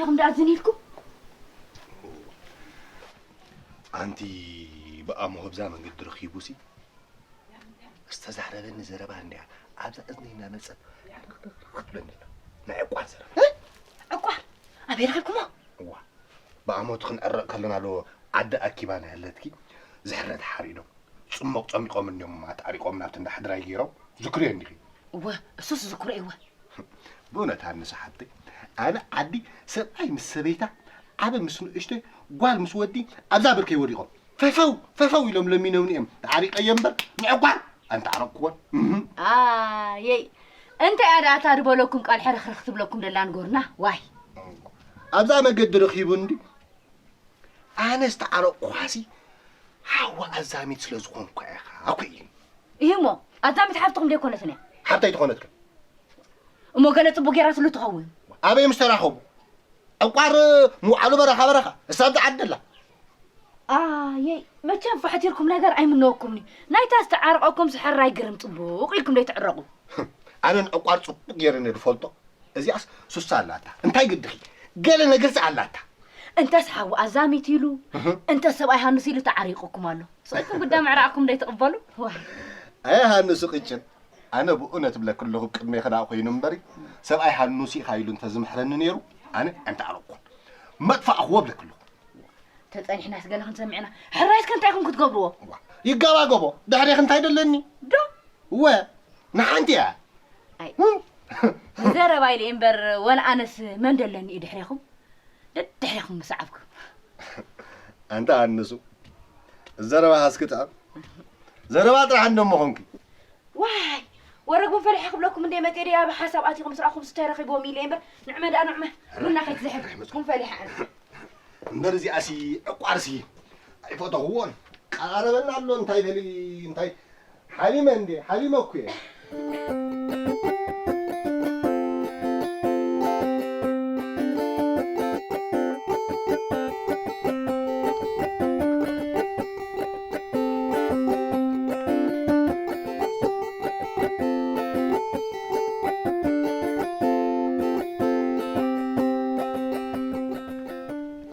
ከም ደኣ ዝን ኢልኩም ኣንቲ ብኣሞ ህብዛ መንገዲ ረኺቡሲ ዝተዛረበኒ ዘረባ እንድያ ኣብዛ እዝኒ እናመጸት ክትብለኒ ኣላ። ናይ ዕቋር ዘረባ። ዕቋር ኣበይ ረኺብኩሞ? እዋ ብኣሞቱ ክንዕረቕ ከለና ዶ ዓዲ ኣኪባ ናይ ኣለትኪ ዝሕረ ተሓሪዶም ጽሞቕ ጸሚቖም እንዲዮም ኣጣሪቆም ናብቲ እንዳ ሕድራይ ገይሮም ዝክርዮ እንዲኺ። እወ እሱስ ዝክሮ እወ። ብእውነት ሃንሰ ሓብተይ ኣነ ዓዲ ሰብኣይ ምስ ሰበይታ ዓበ ምስ ንእሽተይ ጓል ምስ ወዲ ኣብዛ ብርከይ ወዲቖም ፈፈው ፈፈው ኢሎም ለሚኖምኒ እዮም ተዓሪቀዮ እምበር ንዕቋር ኣንተዓረቅኩዎን። ኣየይ እንታይ ኣዳእታ ዝበለኩም ቃል ሕርኽርኽ ትብለኩም ደላ ንጎርና ዋይ ኣብዛ መገዲ ረኺቡ እንዲ ኣነ ዝተዓረቕኳሲ ሓዋ ኣዛሚት ስለ ዝኾንኳ ኢኻ ኣኮ እዩ። ይህሞ ኣዛሚት ሓፍትኹም ደይኮነትን እያ። ሓብተይ ትኾነትካ እሞ ገለ ጽቡቅ ጌራትሉ ትኸውን። ኣበይ ምስ ተራኸቡ ዕቋር ምውዓሉ በረኻ በረኻ እሳ ኣብዛ ዓዲ ኣላ። ኣየይ መቸም ፋሕቲርኩም ነገር ኣይምነወኩምኒ። ናይታ ዝተዓረቐኩም ስሕራይ ግርም ጽቡቕ ኢልኩም ደይትዕረቑ። ኣነ ንዕቋር ጽቡቕ ገይረ እየ ዝፈልጦ። እዚኣስ ሱሳ ኣላታ እንታይ ግድኺ ገለ ነገርሲ ኣላታ። እንተስ ሓዊ ኣዛሚት ኢሉ እንተ ሰብኣይ ሃኑስ ኢሉ ተዓሪቑኩም ኣሎ። ስቕኩም ግዳ ምዕራቕኩም ደይትቕበሉ። ዋይ ኣይ ሃኑስ ቅጭን ኣነ ብእውነት እብለኪ ኣለኹ ቅድሜኺ ደኣ ኮይኑ እምበሪ ሰብኣይ ሃኑስ ኢኻ ኢሉ እንተዝምሕረኒ ነይሩ ኣነ ኣይምተዓረቕኩን መጥፋእኽዎ እብለኪ ኣለኹ። ተጸኒሕናስ ገለ ክንሰምዕ ኢና። ሕራይስ ከ እንታይ ኢኹም ክትገብርዎ? ይጋባገቦ ድሕሬኺ እንታይ ደለኒ? ዶ? እወ ንሓንቲ እያ። ኣይ ዘረባ ኢለ እምበር ወላ ኣነስ መን ደለኒ እዩ ድሕሬኹም? ደድሕሬኹም ምሰዓብኩ። ኣንታ ኣንሱ ዘረባ ሃስክታ ዘረባ ጥራሕ እንደሞ ኾንኪ። ዋይ ወረግቡን ፈሊሐ ክብለኩም እንደ መጤ ደያ ብሓሳብ ኣቲኹም ስራኹም ስታይ ረኺብዎም ኢለ እምበር ንዕመ ደኣ ንዕመ ቡና ከይትዝሕል ኩም ፈሊሐ ኣነ እምበር እዚኣሲ ዕቋርሲ ኣይፈተኽዎን ቀራረበና ኣሎ እንታይ በሊ እንታይ ሓሊመ እንዴ ሓሊመ እኮ እየ።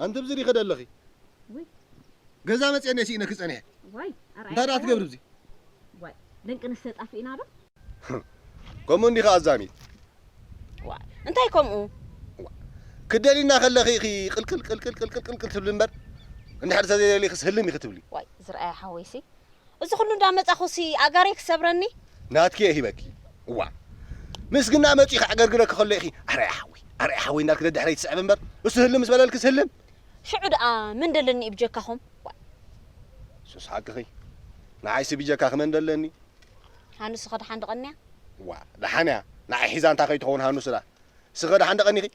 ኣንቲ ብዚ ሪኸ ደለኺ ውይ ገዛ መፅአ ነሲእነኪ ፀኒሐ ዋይ እንታይ ደኣ ትገብሪ ብዚ ዋይ ደንቅንስ ተጣፊእና ዶ ከምኡ እንዲኻ ኣዛሚት ዋይ እንታይ ከምኡ ክደሊ እናኸለኺ ኢኺ ቅልቅል ቅልቅል ቅልቅል ቅልቅል ትብሊ እምበር እንድሕር ተዘይደሊኽስ ህልም ኢኺ ትብሊ ዋይ ዝረኣየ ሓወይሲ እዚ ኩሉ እንዳመጻኹሲ ኣጋረይ ክሰብረኒ ናትኪ እየ ሂበኪ እዋ ምስግና መጺኡ ከዕገርግረኪ ከሎ ኢኺ ኣረያ ሓወይ ኣረያ ሓወይ እንዳልኪ ደድሕረይ ትስዕብ እምበር እሱ ህልም ምስ በለልክስ ህልም ሽዑ ደኣ መን ደለኒ እዩ ብጀካኹም ሱስ ሓቅኺ ንዓይሲ ብጀካኺ መን ደለኒ ሃንሱ ከድሓን ድቐንያ ዋ ደሓን እያ ንዓይ ሒዛ እንታይ ከይትኸውን ሃንሱ ደኣ ስኸ ደሓን ድቐኒኺ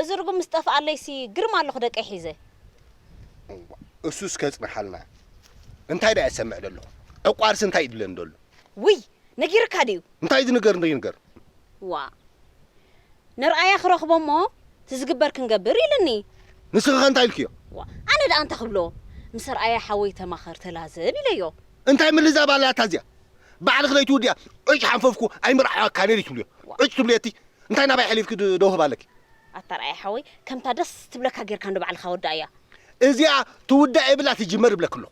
እዚ ርጉም ምስ ጠፍኣለይሲ ግርም ኣለኹ ደቀይ ሒዘ እሱስ ከጽንሓልና እንታይ ደኣ ይሰምዕ ደለኹ ዕቋርሲ እንታይ ይድለን ደሎ ውይ ነጊርካ ድዩ እንታይ ዝንገር እንታይ ይንገር ዋ ነርኣያ ክረኽቦ እሞ እቲ ዝግበር ክንገብር ኢልኒ ንስኺ ከ እንታይ ኢልክዮ ዋ ኣነ ደኣ እንታይ ክብሎ ምስ ርኣያ ሓወይ ተማኸር ተላዘብ ኢለዮ እንታይ ምልዛብ ኣላታ እዚኣ ባዕልኺ ለይትውድያ ዑጭ ሓንፈፍኩ ኣይምርዓዋካን እየ ትብልዮ ዑጭ ትብልዮ እቲ እንታይ ናባይ ሓሊፍኪ ደውህብ ኣለኪ ኣታ ርኣያ ሓወይ ከምታ ደስ ትብለካ ጌርካ እንዶ ባዕልኻ ወዳእያ እዚኣ ትውዳእ የብላ ትጅመር ይብለኪ ኣለኹ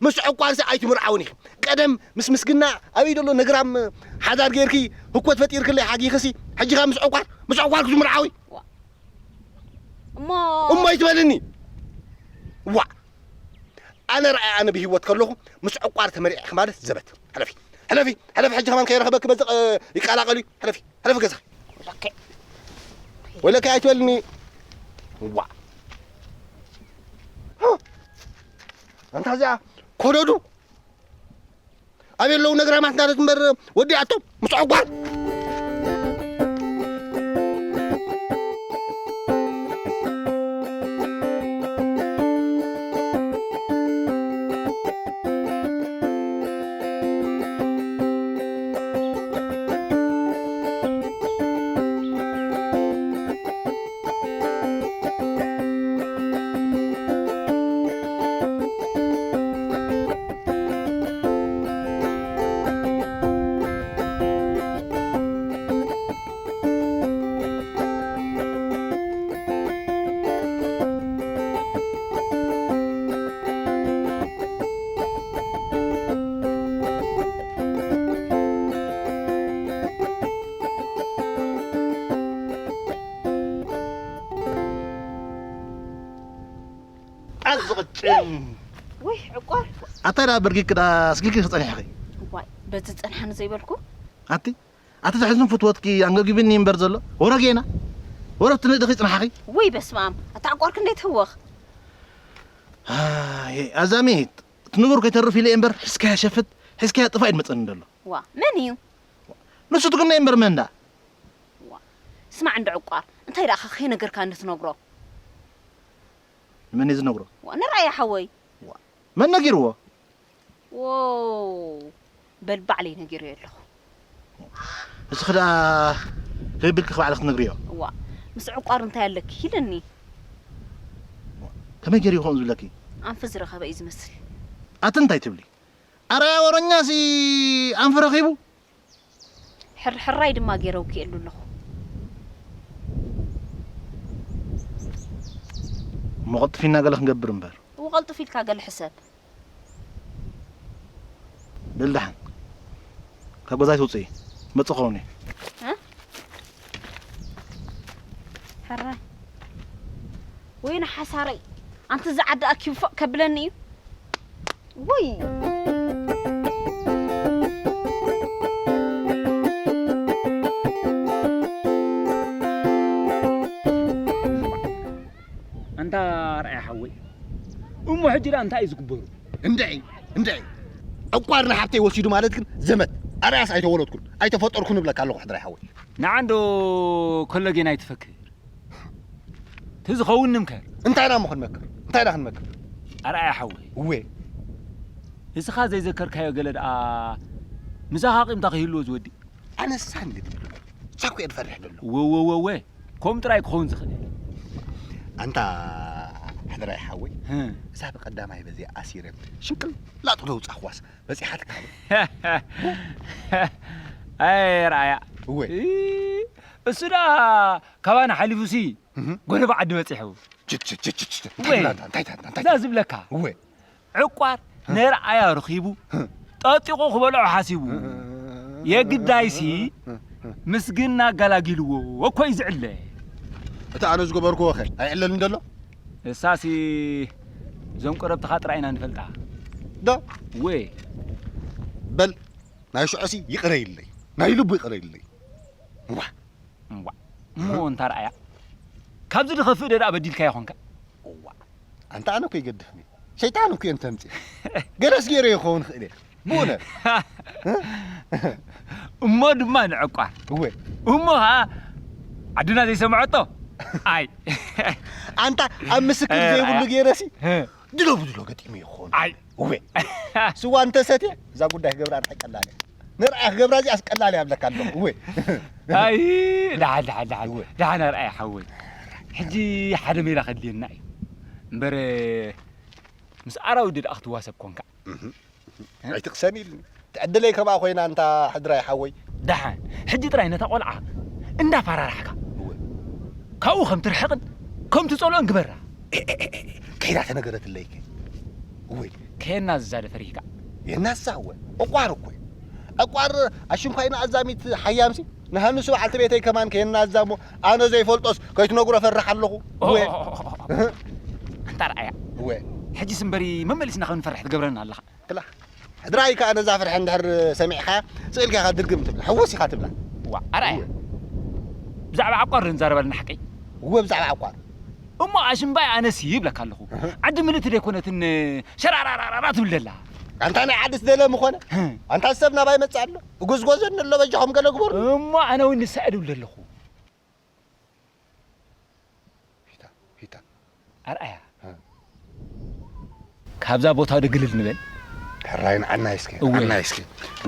ምስ ዕቋርሲ ኣይትምርዓውን ኢኺ ቀደም ምስ ምስግና ኣበይ ደሎ ነግራም ሓዳር ጌርኪ ህኮት ፈጢርክለይ ሓጊኽሲ ሕጂ ኸ ምስ ዕቋር ምስ ዕቋር ክትምርዓዊ እሞ እሞ ኣይትበልኒ ዋ ኣነ ረኣይ ኣነ ብሂወት ከለኹ ምስ ዕቋር ተመሪዕኺ ማለት ዘበት ሕለፊ ሕለፊ ሕለፊ ሕጂ ከማን ከይረኸበኪ በዚ ይቀላቀል እዩ ሕለፊ ሕለፊ ገዛኺ ወለከ ኣይትበልኒ ዋ ኣንታ እዚኣ ኮደዱ ኣበይ ኣለዉ ነግራማት እንዳለት እምበር ወዲኣቶም ምስ ዕቋር ዝቕጭን። ወይ ዕቋር። ኣታይ ደኣ በርጊክ ደኣ ኣስጊልኪ ክጸኒሕኺ? ዋይ በቲ ዝጸንሓኒ ዘይበልኩ። ኣቲ ኣቲ ትሕዝን ፍትወትኪ ኣንገጊብኒ እምበር ዘሎ ወረ ጌና ወረ ብትንእድኺ ጽንሓኺ። ወይ በስመ ኣብ ኣታ ዕቋር ክንደይ ትህወኽ። ኣዛሚት ትንቡር ከይተርፍ ኢለ እምበር ሒዝካያ ሸፍት ሒዝካያ ጥፋእ እዩ ዝመጸኒ ዘሎ። ዋ መን እዩ? ንሱ ትግነ እምበር መን ደኣ? ዋ ስማዕ እንዶ ዕቋር እንታይ ደኣ ከኸይ ነገርካ እንድትነግሮ። ንመን እዩ ዝነግሮ? ዋ ንርኣያ ሓወይ። መን ነጊርዎ? ዎ በል ባዕለይ ነጊረዮ ኣለኹ። እስኺ ደኣ ከይብልኪ ክባዕልኺ ትነግርዮ። ዋ ምስ ዕቋር እንታይ ኣለኪ ኢልኒ። ከመይ ገይሩ ይኸውን ዝብለኪ? ኣንፊ ዝረኸበ እዩ ዝመስል። ኣቲ እንታይ ትብሊ? ኣርኣያ ወረኛሲ ኣንፊ ረኺቡ። ሕርሕራይ ድማ ገይረ ውኪኤሉ ኣለኹ። እሞ ቀልጥፊና ገለ ክንገብር እምበር። እው ቀልጥፍ ኢልካ ገለ ሕሰብ። በል ደሓን ካብ ገዛይ ትውፅኢ መፅእ ክኸውን እየ። ሕራይ ወይኒ ሓሳረይ ኣንቲ እዚ ዓዲ ኣኪቡ ፎቕ ከብለኒ እዩ። ውይ ኣንታ ኣርኣያ ሓወይ እሞ ሕጂ ደኣ እንታይ እዩ ዝግበሩ? እንድዒ እንድዒ ዕቋር ንሓብተይ ወሲዱ ማለት ግን ዘመት ኣርኣያስ ኣይተወለድኩን ኣይተፈጠርኩን እብለካ ኣለኹ ሕድራይ ሓወይ። ንዓ እንዶ ከሎ ጌና ኣይትፈክር። እቲ ዝኸውን ንምከር። እንታይ ኢና እሞ ክንመክር? እንታይ ኢና ክንመክር? ኣርኣያ ሓወይ። እወ። እስኻ ዘይዘከርካዮ ገለ ደኣ ምሳኻ ቂምታ ከይህልዎ ዝወዲ። ኣነሳ እንድዲ ብልኩ። ሳኩ እየ ዝፈርሕ ዘሎ። ወወወወ። ከምኡ ጥራይ ክኸውን ዝኽእል። ኣንታ ሕድራይ ሓወይ። እዛ ብቐዳማይ በዚኣ ኣሲረ ሽንቅል ላጥ ዘውጻኽዋስ በጺሓትካ። ኣይ ርኣያ። እወ። እሱ ደኣ ካባና ሓሊፉሲ ጎረባ ዓዲ በጺሑ። እዛ ዝብለካ ዕቋር ነርኣያ ረኺቡ ጠጢቑ ክበልዖ ሓሲቡ የግዳይሲ ምስግና ኣጋላጊልዎ እኮ እዩ ዝዕለ። እቲ ኣነ ዝገበርክዎ ኸ ኣይዕለልን ደሎ? እሳሲ እዞም ቀረብትኻ ጥራይ ኢና ንፈልጣ። ዶ? ወ በል ናይ ሽዑሲ ይቕረ ኢለይ ናይ ልቡ ይቕረ ኢለይ። እዋ እዋ እሞ እንታ ረኣያ ካብዚ ዝኸፍእ ደኣ በዲልካዮ ኾንካ። እዋ ኣንታ ኣነ እኮ ይገድፍኒ ሸይጣን እኮ እየ እንተምፅእ ገለስ ገይረ ይኸውን ክእል እየ ብእውነት እሞ ድማ ንዕቋር እወ እሞ ኸዓ ዓድና ዘይሰምዐቶ ኣይ ኣንታ ኣብ ምስክር ዘይብሉ ገይረሲ ድሎ ብድሎ ገጢሙ ይኸውን ኣይ እወ ስዋ እንተሰትየ እዛ ጉዳይ ክገብራ እንታይ ቀላል እያ ንርኣ ክገብራ እዚኣስ ቀላል እያ ብለካ ኣለኹ እወ ኣይ ደሓን ደሓን ደሓን እወ ደሓን ኣርኣያ ሓወይ ሕጂ ሓደ ሜላ ከድልየና እዩ እምበር ምስ ኣራዊት ደኣ ክትዋሰብ ኮንካ ኣይትቕሰን ኢልኒ ትዕድለይ ከምኣ ኮይና እንታ ሕድራይ ሓወይ ደሓን ሕጂ ጥራይ ነታ ቆልዓ እንዳፈራራሕካ ካብኡ ከም ትርሕቕን ከም ትጸልኦን ግበራ ከይዳ ተነገረትለይከ እወይ ከየናዝዛ ዶ ፈሪህካ የናዝዛ እወ ዕቋር እኮ እዩ ዕቋር ኣሽንኳይና ኣዛሚት ሓያምሲ ንሃንሱ በዓልቲ ቤተይ ከማን ከየናዝዛ እሞ ኣነ ዘይፈልጦስ ከይትነግሮ ፈርሕ ኣለኹ እወ እንታ ረኣያ እወ ሕጂስ እምበሪ መመሊስና ከም ንፈርሕ ትገብረና ኣለኻ ክላ ሕድራይ ከኣ ነዛ ፍርሒ እንድሕር ሰሚዕኻያ ስእልካ ኢኻ ድርግም ትብላ ሕውስ ኢኻ ትብላ ዋ ኣርኣያ ብዛዕባ ዓቋር ዶ ንዛረበልና ሓቀይ እወ ብዛዕባ ዓቋር እሞ ኣሽምባይ ኣነስ ይብለካ ኣለኹ ዓዲ ምልእቲ ደይኮነትን ሸራራራራ ትብል ደላ ኣንታ ናይ ዓድስ ደለ ምኾነ ኣንታ ሰብ ናባይ መጽእ ኣሎ እጎዝጎዘኒ ኣሎ በጃኹም ገለ ግበሩ እሞ ኣነ እውን ንሳ ድብል ኣለኹ ሂታ ሂታ ኣርኣያ ካብዛ ቦታ ወደ ግልል ንበል ሕራይ ንዓናይ እስከ እወ። ንዓናይ እስከ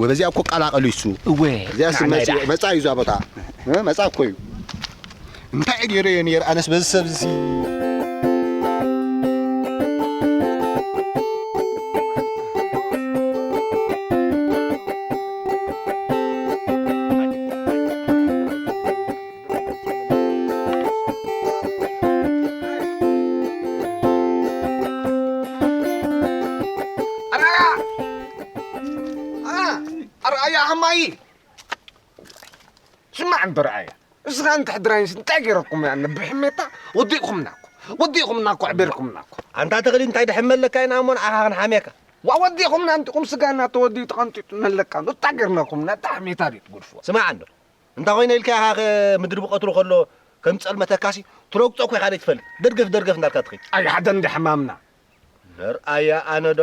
ወበዚኣ እኮ ቀላቀሉ ይሱ እወ እዚኣ ስ ንዓናይ መጽ- ደኣ። መጻ እዩ እዛ ቦታ እ? መጻ እኮ እዩ እንታይ ገይረ እየ ነር ኣነስ በዚ ሰብ ዚ ኣርኣያ ኣርኣያ ሃማይ ስማዕ እምበር ኣያ እስኻ እንተ ሕድራይንስ እንታይ ገይረኩም እያ ነብሕሜታ ወዲእኩምና እኮ ወዲእኩምና እኮ ኣዕቢርኩምና እኮ ኣንታ ተኽሊ እንታይ ድሕመለካ ኢና እሞ ንዓኻ ክንሓምየካ። ዋ ወዲኹምና እንቲኹም ስጋና ተወዲኡ ተቐንጢጡ ነለካ። እንታይ ጌርናኩም? ነታ ኣሕሜታ ድዩ ትጉድፍዎ? ስማዕ እንዶ። እንታይ ኮይነ ኢልካ ኢኻ ምድሪ ብቐትሩ ከሎ ከም ጸልመተካሲ ትረግጾ እኮ ኢኻ ዘይትፈልጥ። ደርገፍ ደርገፍ እንዳልካ ትኸይድ። ኣይ ሓደ እንዲ ሕማምና። መርኣያ ኣነ ዶ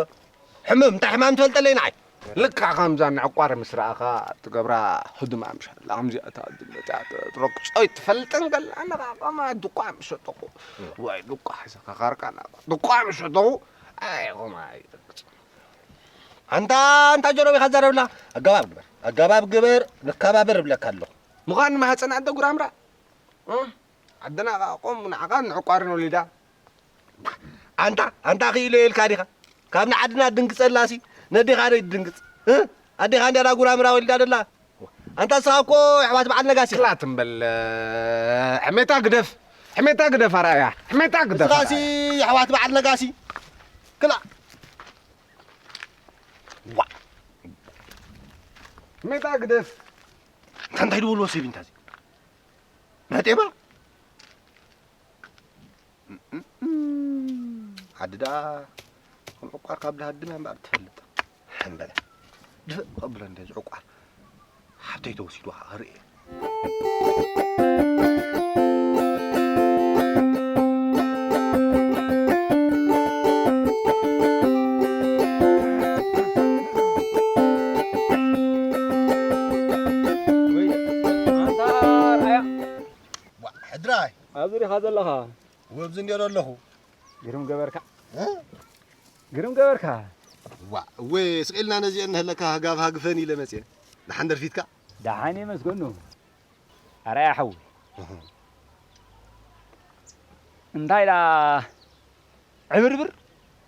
ሕምም እንታይ ሕማም ትፈልጠለይ ንዓይ? ልክዕ ከምዛ ንዕቋር ምስ ረኣኻ ትገብራ ህዱማ ምሻ። ከምዚኣ እታ ድመጽያ ትረግጾ ኣይትፈልጥን ገለ ኣነ ኸኣ ከማ ድቋ ምሸጠኹ። ወይ ድቋ ሒዘካ ካርካ ናብኣ ድቋ ምሸጠኹ። ኣይ ኸማ ኣይረግጽ። ኣንታ ኣንታ ጀሮቢኻ ዘረብላ ኣገባብ ግበር። ኣገባብ ግበር ንከባበር እብለካ ኣለኹ። ምዃን ማህፀን ኣደ ጉራምራ። እ? ዓድና ኸኣ ቆም ንዓኻ ንዕቋርን ወሊዳ። ኣንታ ኣንታ ክኢሎ ኢልካ ዲኻ? ካብ ንዓድና ድንግጸላሲ ነዴኻ ዶ ይድንግጽ? እ? ኣዴኻ እንድያ ዳ ጉራምራ ወሊዳ ደላ? ኣንታ ንስኻ እኮ ኣሕዋት በዓል ነጋሲ ኢኻ። ክላት እምበል፣ ሕሜታ ግደፍ፣ ሕሜታ ግደፍ ኣርኣያ፣ ሕሜታ ግደፍ እስኻሲ ኣርኣያ። ኣሕዋት በዓል ነጋሲ። ክላ። ዋ። ሕሜታ ግደፍ። እንታ እንታይ ድበልዎ ሰብ እዩ እንታዚ? ናይ ጤባ? ዓዲ ደኣ ከም ዕቋር ካብ ድሃድም እያ እምበኣር ትፈልጥ። ሕምበለ። ድፍእ ከብሎ እንደ ዝዕቋር። ሓብተይ ተወሲድዋ ኸኣ ክርኢ እየ። ወይ፣ ኣንታ ኣርኣያ። ዋ፣ ሕድራይ። ኣብዚ ዲኻ ዘለኻ? ወብዚ እንድዮ ኣለኹ። ግርም ገበርካ። እ? ግርም ገበርካ። ዋ፣ እወ፣ ስቕ ኢልና ነዚአን ንህለካ ጋብ ሃግፈን ኢለ መጽየ። ደሓን ደርፊትካ? ደሓን እየ መስገኑ። ኣርኣያ ሓወይ። እህ። እንታይ ኢላ ዕብርብር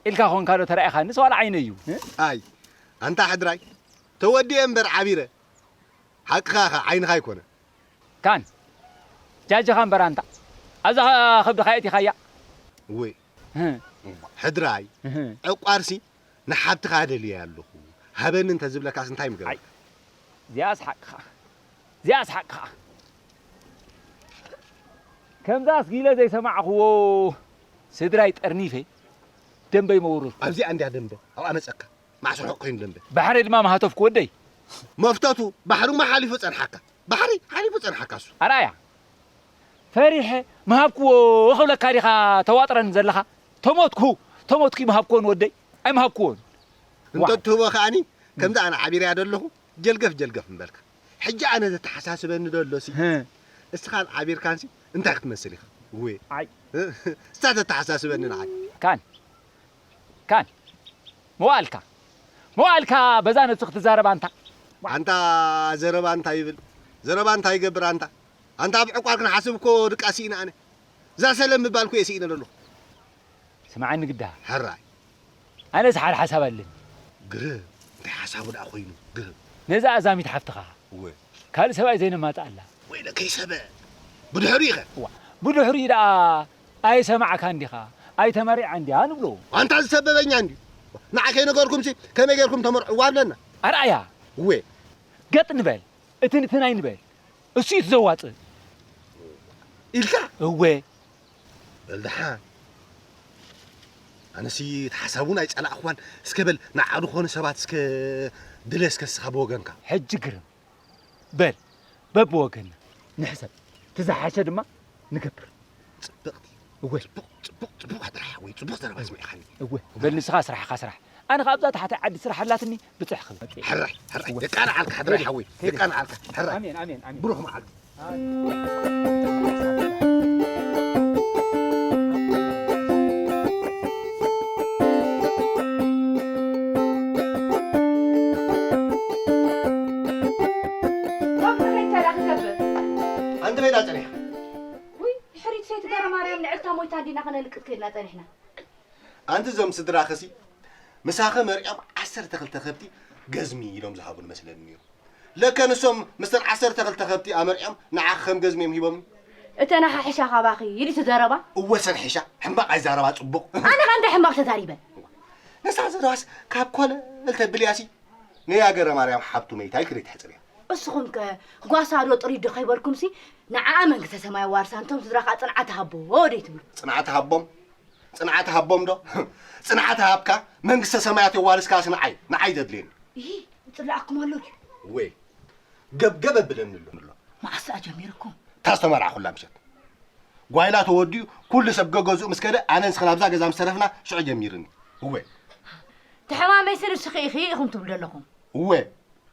ኢልካ ኾንካ ዶ ተራኢኻኒ? ንስ ዋላ ዓይነይ እዩ። እ? ኣይ፣ ኣንታ ሕድራይ፣ ተወዲኤ እምበር ዓቢረ። ሓቅኻ ኢኻ፣ ዓይንኻ ኣይኮነ። ካን፣ ጃጅኻ እምበር ኣንታ። ኣብዛ ከብድኻ የእቲኻያ። ወይ፣ እህ። ሕድራይ፣ እህ። ዕቋርሲ ንሓብትኻ ደልየ ኣለኹ። ሃበኒ እንተዝብለካስ እንታይ ምገበርካ? ኣይ፣ እዚኣስ ሓቅኻ። እዚኣስ ሓቅኻ። ከምዛስ ጊለ ዘይሰማዕኽዎ ስድራይ ጠርኒፈ ደንበይ መወረርኩ። ኣብዚኣ እንድያ ደንበ፣ ኣብኣ መጸካ። ማዕሶ ርሑቕ ኮይኑ ደንበ። ባሕሪ ድማ ምሃተፍኩ ወደይ። መፍተቱ፣ ባሕሪ እሞ ሓሊፉ ጸንሓካ። ባሕሪ ሓሊፉ ጸንሓካ እሱ። ኣርኣያ፣ ፈሪሐ ምሃብክዎ ክብለካ ዲኻ ተዋጥረን ዘለኻ? ተሞትኩ፣ ተሞትኩ ምሃብክዎ ንወደይ፣ ኣይምሃብክዎን። እንተ ዋይ። ትህቦ ከኣኒ፣ ከምዚ ኣነ ዓቢረያ ደለኹ፣ ጀልገፍ ጀልገፍ ምበልካ። ሕጂ ኣነ ዘተሓሳስበኒ ደሎሲ፣ ህ። እስኻን ዓቢርካንሲ እንታይ ክትመስል ኢኻ? እወ። ኣይ። እስታ ዘተሓሳስበኒ ንዓይ። ካን፣ ካን፣ መዋእልካ፣ መዋእልካ በዛ ነብሱ ክትዛረብ ኣንታ። ኣንታ ዘረባ እንታይ ይብል? ዘረባ እንታይ ይገብር ኣንታ? ኣንታ ኣብ ዕቋር ክንሓስብ እኮ ድቃስ ስኢነ ኣነ። እዛ ሰለም ምባል እኮ እየ ስኢነ ዘለኹ። ስምዓኒ ግዳ። ሕራይ። ኣነስ ሓደ ሓሳብ ኣለኒ። ግርም። እንታይ ሓሳቡ ደኣ ኮይኑ? ግርም። ነዛ ኣዛሚት ሓፍትኻ እወ። ካልእ ሰብኣይ ዘይነማጽኣላ። ወይለከይ ሰበ። ብድሕሪኡ ኸ? እዋ፣ ብድሕሪኡ ደኣ ኣይሰማዕካን ዲኻ? ኣይተመርዓን ድያ ንብሎ። ኣንታ ዝሰበበኛ እንድዩ። ንዓ ከይነገርኩምሲ ከመይ ጌርኩም ተመርዕዋ ኣለና። ኣርኣያ። እወ። ገጥ ንበል። እቲ ንትን ኣይንበል። እሱ እዩ እቲ ዘዋጽእ። ኢልካ? እወ። በል ደሓን። ኣነሲ እቲ ሓሳብ እውን ኣይጸላእኽዋን። እስከ በል ንዓ ዝኾኑ ሰባት እስከ ድለ እስከ እስኻ ብወገንካ። ሕጂ ግርም። በል በብወገንና ንሕሰብ። እቲ ዝሓሸ ድማ ንገብር። ጽብቕቲ። እወ። ጽቡቕ፣ ጽቡቕ፣ ጽቡቕ ኣደራይ ሓወይ፣ ጽቡቕ ዘረባ ኣስሚዕኻኒ። እወ። በል ንስኻ ስራሕኻ ስራሕ። ኣነ ኸኣ ኣብዛ ታሕታይ ዓዲ ስራሕ ኣላትኒ፣ ብጽሕ ክብል መጽእ። ሕራይ፣ ሕራይ። እወ። የቃንዓልካ ሕራይ ከይደ፣ ሓወይ፣ ከይደ። የቃንዓልካ። ሕራይ። ኣሜን፣ ኣሜን፣ ኣሜን። ብሩኽ መዓልቲ። ኣሜን። ዶክተር እንታይ ደኣ ክገብር? ኣንቲ ከይዳ ጸኒሓ። ውይ፣ ድሕሪት ሰይቲ ገረማርያም ንዕልታ ሞይታ እንዲና ከነልቅት ከይድና ጸኒሕና። ኣንቲ እዞም ስድራኽሲ ምሳኸ መርዕዮም ዓሰርተ ክልተ ከብቲ ገዝሚ ኢሎም ዝሃቡኒ መስለኒ ነይሩ። ለከ ንሶም ምስተን ዓሰርተ ክልተ ከብቲ ኣመርዕዮም ንዓኺ ከም ገዝሚ እዮም ሂቦምኒ። እተን ኣሓሒሻ ካባኺ፣ ኢሉ እቲ ዘረባ? እወ ሰን ሒሻ፣ ሕማቕ ኣይዛረባ ጽቡቕ። ኣነ ኸ እንታይ ሕማቕ ተዛሪበ? ነሳ ዘረባስ ካብ ኮለል ተብልያሲ፣ ነያ ገረማርያም ሓብቱ መይታ ኢልኪ ደይትሕጽርያ። እስኹም ከ ጓሳ ዶ ጥሪት ዶ ከይበልኩምሲ፣ ንዓኣ መንግስተ ሰማይ ዋርሳ፣ እንቶም ስድራ ኸኣ ጽንዓት ሃቦ ደይትብሉ? ጽንዓት ሃቦም? ጽንዓት ሃቦም ዶ? ጽንዓት ሃብካ መንግስተ ሰማያት የዋርስካስ ንዓይ፣ ንዓይ ዘድልየኒ። ይህ ይጽላኣኩም ኣሎ ድዩ? ወይ ገብገብ ኣብለኒ ኣሎ። መዓስ ደኣ ጀሚርኩም? እታ ዝተመርዓኹላ ምሸት። ጓይላ ተወዲኡ ኩሉ ሰብ ገገዝኡ ምስ ከደ ኣነ ንስኽን ኣብዛ ገዛ ምስ ተረፍና ሽዑ ጀሚርኒ። እወ። ተሐማመይ ስል እስኺ ኢኺ ኢኹም ትብሉ ዘለኹም። እወ።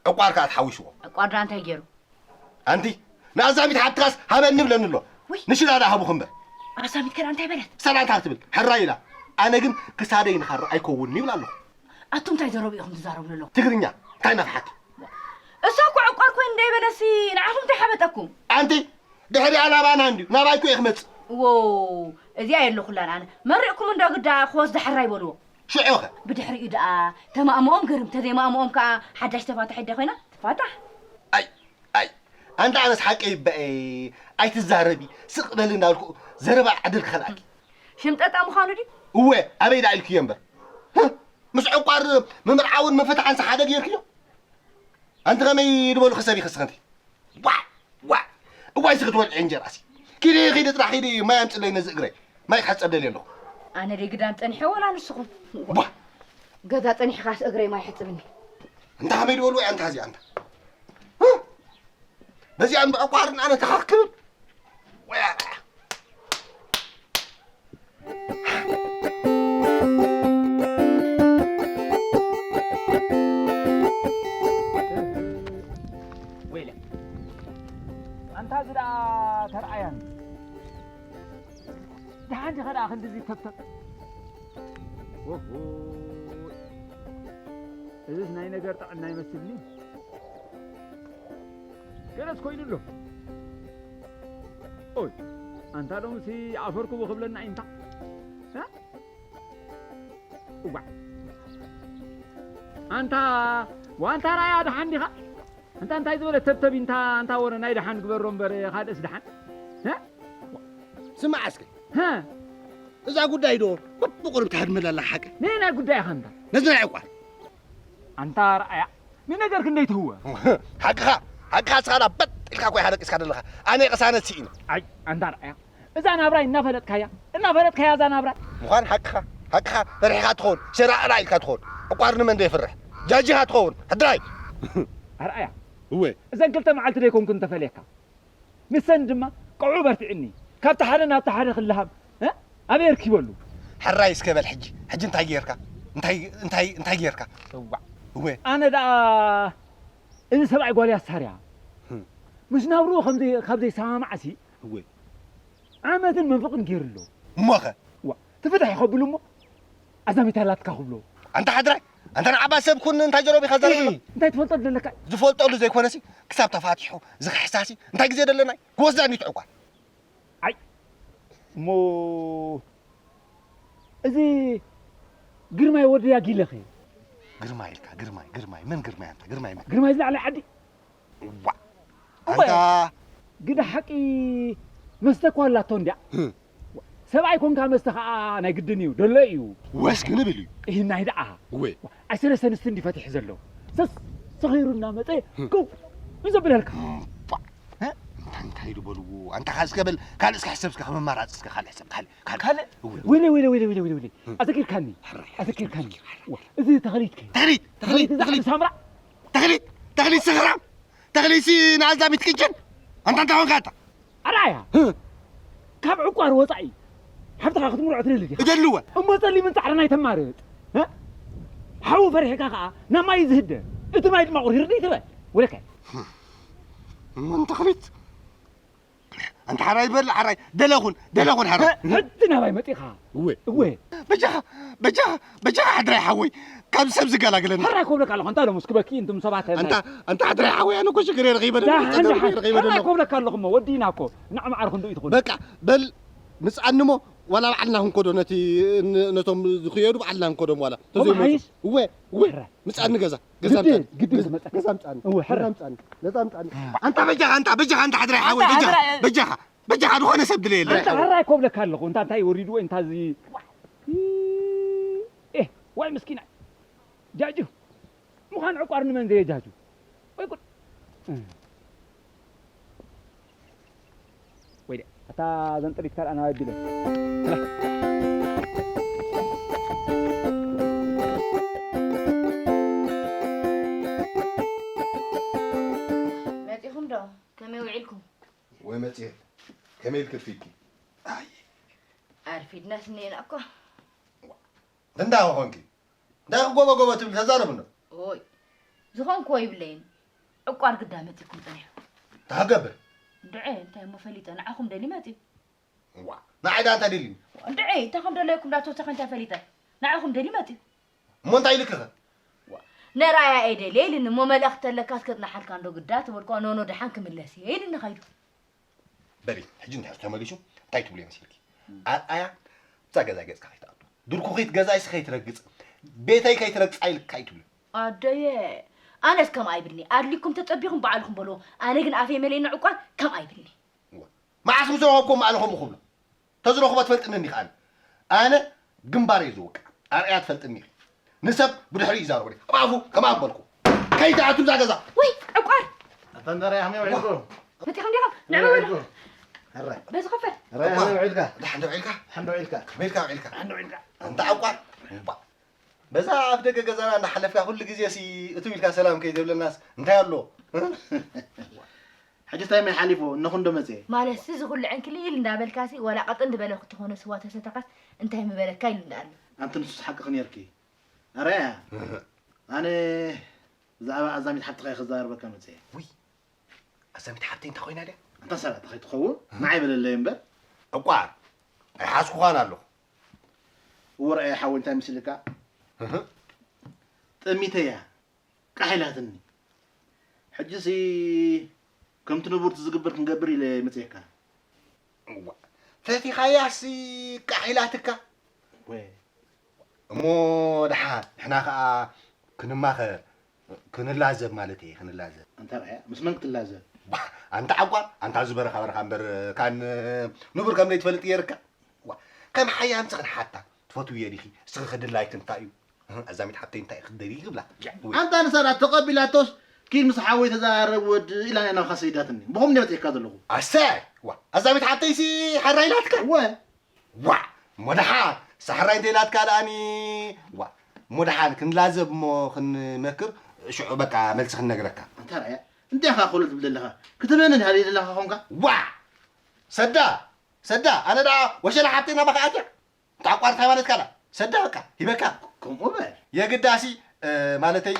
ዕቋር ከኣ ተሓዊስዎ። ዕቋር ደኣ እንታይ ገይሩ? ኣንቲ ንኣዛሚት ሓትኻስ ሃበኒ ብለኒ ኣሎ። ውይ። ንሽዳ ደኣ ሃቡኹ እምበር። ኣዛሚት ከ እንታይ በለት? ሰላምታ ክትብል ሕራይ ኢላ። ኣነ ግን ክሳደይ ንኻሮ ኣይከውንን ይብል ኣለኹ። ኣቱም እንታይ ዘረቡ ኢኹም ትዛረቡ ዘለኹም? ትግርኛ እንታይ ናፍሓኪ? እሳ እኮ ዕቋር ኮይኑ ደይበለሲ ንዓኹም እንታይ ሓበጠኩም? ኣንቲ ድሕሪ ኣላባና እንድዩ ናባይ እኮ እየ ክመጽእ። ዎ እዚኣ የለኹላን ኣነ። መሪቕኩም እንዶ ግዳ ክወስዳ ሕራይ በልዎ። ሽዑ ኸ? ብድሕሪኡ ደኣ ተማእምኦም ገርም ተዘይማእምኦም ከኣ ሓዳሽ ተፋታሒት ዶ ኮይና ትፋታሕ። ኣይ ኣይ ኣንታ ኣነስ ሓቀይ እበኤ ኣይትዛረቢ ስቕ በሊ እንዳበልኩ ዘረባ ዕድል ክኸልኣኪ። ሽምጠጣ ምዃኑ ድዩ? እወ ኣበይ ደኣ ኢልክዮ እምበር። ህህ፣ ምስ ዕቋር ምምርዓውን ምፍታሕንስ ሓደ ገይርክዮ? ኣንቲ ከመይ ዝበሉ ክሰብ ይኽስኽ ኣንቲ? ዋዕ ዋዕ እዋይ ስኽትበልዒ እንጀራሲ። ኪዲ ኺዲ ጥራሕ ኺዲ ማይ ኣምፅለይ ነዚ እግረይ። ማይ ክሕፀብ ደልየ ኣለኹ። ኣነ ደይ ግዳም ፀኒሐ ወላ ንስኹም? ቧ! ገዛ ፀኒሕኻስ እግረይ ማይ ሕፅብኒ። እንታ ከመይ ዝበሉ ወይ ኣንታ እዚኣ ኣንታ? በዚኣ እንዶ ዕቋርን ኣነ ተኻክብን? ወይ ኣነ። ወይለ ኣንታ እዚ ደኣ ተርኣያን ደሓን ዲኸ ደኣ ክንድዚ ተብተብ? ኦሆ፣ እዚስ ናይ ነገር ጥዕና ይመስልኒ። ገለስ ኮይኑ ኣሎ። ኦይ፣ ኣንታ ሎምሲ ዓፈርኩ ክብለና እዩ እንታ? እ? እዋዕ። ኣንታ፣ ዋንታ ራያ ደሓን ዲኻ? ኣንታ እንታይ ዝበለ ተብተብ እንታ፣ ኣንታ ወረ ናይ ደሓን ግበሮ እምበር፣ ካልእስ ደሓን? እ? ስማዕ እስከ። ሀ? እዛ ጉዳይ ዶ ብቁሩብ ትሃድመላ ኣላ ሓቂ? ነየናይ ጉዳይ ኢኻ እንታ? ነዚ ናይ ዕቋር። ኣንታ ርኣያ፣ ንነገር ክንደይ ትህወ? ሓቅኻ፣ ሓቅኻ እስኻ ዳ በጥ ኢልካ እኮ ኢኻ ደቂስካ ዘለኻ። ኣነ ቅሳነት ስኢነ። ኣይ፣ ኣንታ ርኣያ፣ እዛ ናብራይ እናፈለጥካያ፣ እናፈለጥካያ እዛ ናብራይ። ምዃን ሓቅኻ፣ ሓቅኻ ፈሪሕኻ ትኸውን፣ ሸራእራ ኢልካ ትኸውን። ዕቋር ንመን ዶ የፍርሕ? ጃጂኻ ትኸውን፣ ሕድራይ። ኣርኣያ፣ እወ። እዘን ክልተ መዓልቲ ደይኮንኩ እንተፈለየካ? ንሰን ድማ ቀውዑ በርቲዕኒ፣ ካብቲ ሓደ ናብቲ ሓደ ክልሃም፣ እ? ኣበይ ኣርኪበሉ? ሕራይ እስከ በል ሕጂ፣ ሕጂ እንታይ ጌርካ? እንታይ፣ እንታይ፣ እንታይ ጌርካ? እዋዕ። እወ። ኣነ ደኣ እዚ ሰብኣይ ጓል ያሳርያ። ህም። ምስ ናብርኡ ከም ዘይ-፣ ካብ ዘይሰማማዕሲ፣ እወ። ዓመትን መንፈቕን ጌሩ ኣሎ። እሞኸ? ዋ፣ ትፍታሕ ከብሉ እሞ ኣዛሚታ ኣላትካ ክብሎ። ኣንታ ሓድራይ፣ ኣንታ ንዓባ ሰብ ኩን እንታይ ጀረቢኻ ዘረባ? እይ፣ እንታይ ትፈልጦ ዘለካ? ዝፈልጠሉ ዘይኮነሲ፣ ክሳብ ተፋቲሑ ዝኽሕሳሲ እንታይ ግዜ ደለናይ? ክወስዳ እንዲ ትዕቋር። ኣይ፣ እሞ እዚ ግርማይ ወዲ ያጊለኸ? ግርማይ ኢልካ፣ ግርማይ፣ ግርማይ፣ መን ግርማይ ኣንታ? ግርማይ መን? ግርማይ ዝለዓለ ዓዲ። ዋ። እወ። ኣንታ ግዳ ሓቂ መስተ እኮ ኣላቶ እንድያ። ህም። ሰብኣይ ኮንካ መስተ ኸዓ ናይ ግድን እዩ፣ ደሎ እዩ። ወስ ክንብል እዩ። ይህናይ ደኣ። እወ። ኣይ ሰለስተ ኣንስቲ እንዲ ፈቲሑ ዘሎ። ሰስ ሰኺሩ እናመጸ ህም። ክው እዩ ዘብለልካ። እምባ። እ? እንታይ፣ እንታይ ድበልዎ? ኣንታ ካልእ እስከ በል፣ ካልእ እስከ ሕሰብ እስከ ከም ኣማራጺ እስከ ካልእ ሕሰብ፣ ካልእ፣ ካልእ። ካልእ? እወ። ወይለ፣ ወይለ፣ ወይለ፣ ወይለ፣ ወይለ፣ ወይለ። እም። ኣዘኪርካኒ። ሕራይ፣ ኣዘኪርካኒ። ሕራይ። ዋ፣ እዚ ተኽሊት ከ? ተኽሊት፣ ተኽሊት፣ ተኽሊት እዛ ተኽሊት። ዓዲ ሳምራ? ተኽሊት፣ ተኽሊት ስኽራም። ተኽሊትሲ ንኣዛሚት ቅጭን። ኣንታ እንታይ ኾንካ ኣታ? ኣርኣያ፣ ህ። ካብ ዕቋር ወጻኢ ሓፍትኻ ክትምርዖ ትደሊ ዲኻ? እደልወ። እሞ ጸሊምን ጻዕዳን ኣይተማርጽ። እ? ሓዊ ፈሪሕካ ከኣ ናብ ማይ ዝህደ፣ እቲ ማይ ድማ ቁር ርድእ ትበል። ወለከ። እሞ ንተኽሊት፣ ኣንታ ሓራይ በል፣ ሓራይ፣ ደለኹን፣ ደለኹን ሓራይ። ህ-፣ ሕጂ ናባይ መጺኻ? እወ። እወ። በጃኻ፣ በጃኻ፣ በጃኻ ሓድራይ ሓወይ፣ ካብ ሰብ ዝገላግለና። ሕራይ ኮብለካ ኣለኹ፣ እንታይ ሎምስ ክበኪ እንቱም ሰባት፣ እንታይ? ኣንታ፣ ኣንታ ሓድራይ ሓወይ፣ ኣነ እኮ ሽግር የርኺበ ደሎ፣ ደሓን፣ ጸገም ደሓን። የርኺበ ደሎ። ሕራይ ኮብለካ ኣለኹ እሞ፣ ወዲእና እኮ፣ ንዕማዕርኹ እንዶ እዩ ትኾን። በቃ፣ በል፣ ምጻኒ እሞ፣ ዋላ ባዕልና ክንኮዶ ነቲ ን-፣ ነቶም ዝኽየዱ ባዕልና ክንኮዶም ዋላ። ተዘይመጹ። ምሓይሽ? እወ፣ እወ፣ ሕራይ። ምጻኒ ገዛ፣ ገዛ ግዲ፣ ምጻኒ። ግዲ ገዛ፣ ክመጸካ። ገዛ ምጻኒ። እወ፣ ሕራይ። ገዛ ምጻኒ። ነጻ ምጻኒ። ኣንታ በጃኻ፣ ኣንታ በጃኻ፣ ኣንታ ሓድራይ ሓወይ፣ ኣንታ በጃኻ፣ ሕራይ። በጃኻ። በጃኻ ዝኾነ ሰብ ድለ የለን። ኣንታ ሕራይ ኮብለካ ኣለኹ። እንታ እንታይ ወሪድዎ፣ እንታ እዚ። ኤህ፣ ዋይ ምስኪና። ጃጁ። ምዃን ዕቋር ንመን ዘየጃጁ? ወይ ጉድ። ወይ ደ-፣ ኣታ ዘንጥሪት ካልኣ ናባይ ቢለን። በይ ክትፊኪ። ኣይ። ኣርፊድናስ እኒኤና እኮ። እንዳ ኾንኪ። እንታይ ጎቦ ጎቦ ትብል ተዛረብ እንዶ። ኦይ። ዝኾንክዎ ይብለይን። ዕቋር ግዳ መጺኩም ጽኒሑ። ታገብር። ድዐ እንታይ እሞ ፈሊጠ ንዓኹም ደሊ መጺ። ዋ። ንዓይ ዳ እንታይ ደሊ። ድዐ እንታይ ከም ደለይኩም ዳ ተወሰኸ እንታይ ፈሊጠ። ንዓኹም ደሊ መጺ። እሞ እንታይ ኢልክኸ? ነራያ እየ ደልየ ኢልኒ እሞ መልእኽቲ ተለካስ ከጽንሓልካ እንዶ ግዳ ተበልኳ ኖኖ ደሓን ክምለስ እየ ኢልኒ ኸይዱ። በሊ ሕጂ እንድሕር ተመሊሱ እንታይ ትብልዮ መሲልኪ? ኣርኣያ እዛ ገዛ ገጽካ ከይትኣቱ ድርኩኺት ገዛይሲ ከይትረግጽ ቤተይ ከይትረግጻ ኢልካ እዩ ትብልዮ። ኣደየ ኣነስ ከም ኣይብልኒ ኣድሊኩም ተጸቢኹም በዓልኹም በልዎ ኣነ ግን ኣፈይ መለይ ንዕቋር ከም ኣይብልኒ። እዋ፣ መዓስ ምስ ረኸብኩም ኣነ ከምኡ ክብሎ? ተዝረኽቦ ትፈልጥኒ እንዲኻ ኣነ። ኣነ ግንባር እየ ዝወቅዕ። ኣርኣያ ትፈልጥኒ ኢኺ። ንሰብ ብድሕሪ ይዛረቡ። ኣብ ኣፉ ከም ኣበልኩ። ከይትኣቱ እዛ ገዛ። ወይ ዕቋር። ኣታ እንዳርኣያ ከመይ ውዒልኩም? መጺኹም ዲኹም? ንዕኡ በሉ። ኣረ። በዚ ክፈል። ኣረ፣ ከመይ ውዒልካ? ደሓን ዶ ውዒልካ? ደሓን ዶ ውዒልካ? ከመይ ኢልካ ውዒልካ? ደሓን ዶ ውዒልካ? ኣንታ ዕቋር። እባ። በዛ ኣፍ ደገ ገዛና እንዳሓለፍካ ኩሉ ግዜ ሲ እቱ ኢልካ ሰላም ከይትብለናስ እንታይ ኣሎ? ሕጂ እንታይ መን ሓሊፎ እነኹ እንዶ መፅኤ? ማለትሲ እዚ ኩሉ ዕንክሊል እንዳበልካሲ ዋላ ቀጥን ዝበለ ክትኾነ ስዋ ተሰተኻስ እንታይ ምበለካ ኢሉ እንዳኣሉ። ኣንቲ ንሱስ ሓቅኺ ነይርኪ። ኣረ ኣነ ብዛዕባ ኣዛሚት ሓብትኻ እየ ክዛረበካ መፅኤ። ውይ ኣዛሚት ሓብተይ እንታይ ኮይና ድያ? ኣንታ ሰራእቲ ከይትኸውን ንዓይ በለለይ እምበር። ዕቋር ኣይሓዝኩኻን ኣለኹ። እወ ርኣየ ሓወይ እንታይ ምስልካ? እህ። ጠሚተያ ቃሕ ኢላትኒ። ሕጂሲ ከምቲ ንቡርቲ ዝግበር ክንገብር ኢለ መፅየካ። እዋ፣ ፈቲኻያሲ ቃሕ ኢላትካ። ወ- እሞ ደሓን ንሕና ኸዓ ክንማኸር ክንላዘብ ማለት እየ ክንላዘብ። ኣንታ ርኣያ ምስ መን ክትላዘብ? ባ፣ ኣንታ ዓቋር ኣንታ ዝበረኻ በረኻ እምበር ካን ንቡር ከም ዘይትፈልጥ ገይርካ። ዋ፣ ከም ሓያምሲ ክንሓታ ትፈትውዮ ዲኺ? እስኺ ክድላይኪ እንታይ እዩ? እህ፣ ኣዛሚት ሓብተይ እንታይ ክትደልዪ ክብላ? ኣንታ ንሰራ ተቐቢላቶስ ኪድ ምስ ሓወይ ተዛረብ ወድ ኢላ ናይ ናብኻ ሰይዳትኒ። ብኹም እንደ መፅእካ ዘለኹ። ኣሰይ! ዋ፣ ኣዛሚት ሓብተይሲ ሓራ ኢላትካ? እወ። ዋ! እሞ ደሓን ሳሕራይ እንተ ኢላትካ ደኣኒ። ዋ! እሞ ደሓን ክንላዘብ እሞ ክንመክር ሽዑ በቃ መልሲ ክንነግረካ። ኣንታ ርኣያ እንታይ ኢኻ ኮሎ ትብል ዘለኻ? ክትበኒ ድሃ ደለኻ ኾንካ? ዋ! ሰዳ! ሰዳ! ኣነ ደኣ ወሸላ ሓብተይ ናባኻ ኣትያ? ተዓቋርታ ማለትካ ዳ ሰዳ በቃ ሂበካ። ከምኡ በል። የግዳሲ ማለተይ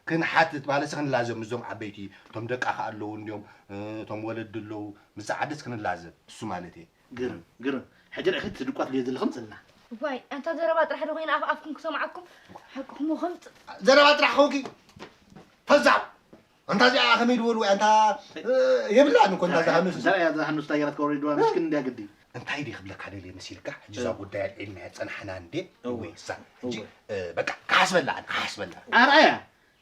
ክንሓትት ማለሲ ክንላዘብ ምስዞም ዓበይቲ እቶም ደቃ ከ ኣለዉ እንዲዮም እቶም ወለዲ ኣለዉ ምስ ዓደስ ክንላዘብ እሱ ማለት እየ። ግርም ግርም። ሕጂ ርኢኺ ትድቋት ድዮ ዘለኽም ጽና። ዋይ ኣንታ ዘረባ ጥራሕ ዶ ኮይና ኣፍ ኣፍኩም ክሰምዓኩም ሓቅኹም ከምጽ ዘረባ ጥራሕ ኾንኪ ፈዛብ ኣንታ እዚኣ ከመይ ድበሉ ኣንታ የብላን እኮ እንታ ዝሃኑስ እንታይ እያ ዝሃኑስ ታየራት ከወሪድዋ ምስኪን እንድያ ግዲ እንታይ ድየ ክብለካ ደልየ መሲልካ ሕጂ እዛ ጉዳይ ኣልዒልና እያ ጸናሕና እንዴ እወ፣ ወይ እሳ ሕጂ እወ። በቃ ክሓስበላ ኣነ ክሓስበላ ኣርኣያ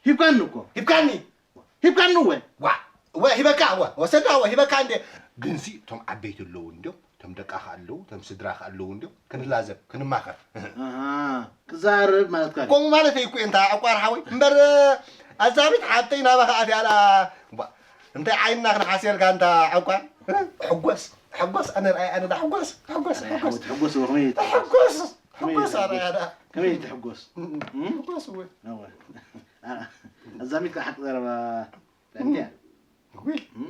ሂብካኒ እኮ ሂብካኒ ሂብካኒ እወ ዋ እወ ሂበካ እወ ወሰዳ እወ ሂበካ እንዴ ግንሲ እቶም ዓበይቲ ኣለዉ እንዲዮም እቶም ደቃ ከ ኣለዉ እቶም ስድራ ከ ኣለዉ እንዲዮም ክንላዘብ ክንማኸር ኣሃ፣ ክዛረብ ማለትካ ድዩ? ከምኡ ማለተይ እኮ እየ እንታ ዕቋር ሓወይ እምበር ኣዛቢት ሓብተይ ናባኻ ኣትያ ደኣ እንታይ ዓይንና ክንሓስየልካ እንታ ዕቋር ሕጎስ ሕጎስ ኣነ ርኣይ ኣነ ዳ ሕጎስ ሕጎስ ኣነ ሕጎስ ሓወይ ትሕጎስ እኮ ከመይ ትሕጎስ? ሕጎስ ከመይ ሕጎስ ትሕጎስ? ኣርኣያ ዳ ከመይ ትሕጎስ? እም? ሕጎስ እወ ኣወ። ኣ-፣ ኣዛሚትካ ሓቂ ዘረባ እንታይ እያ? ውይ እም?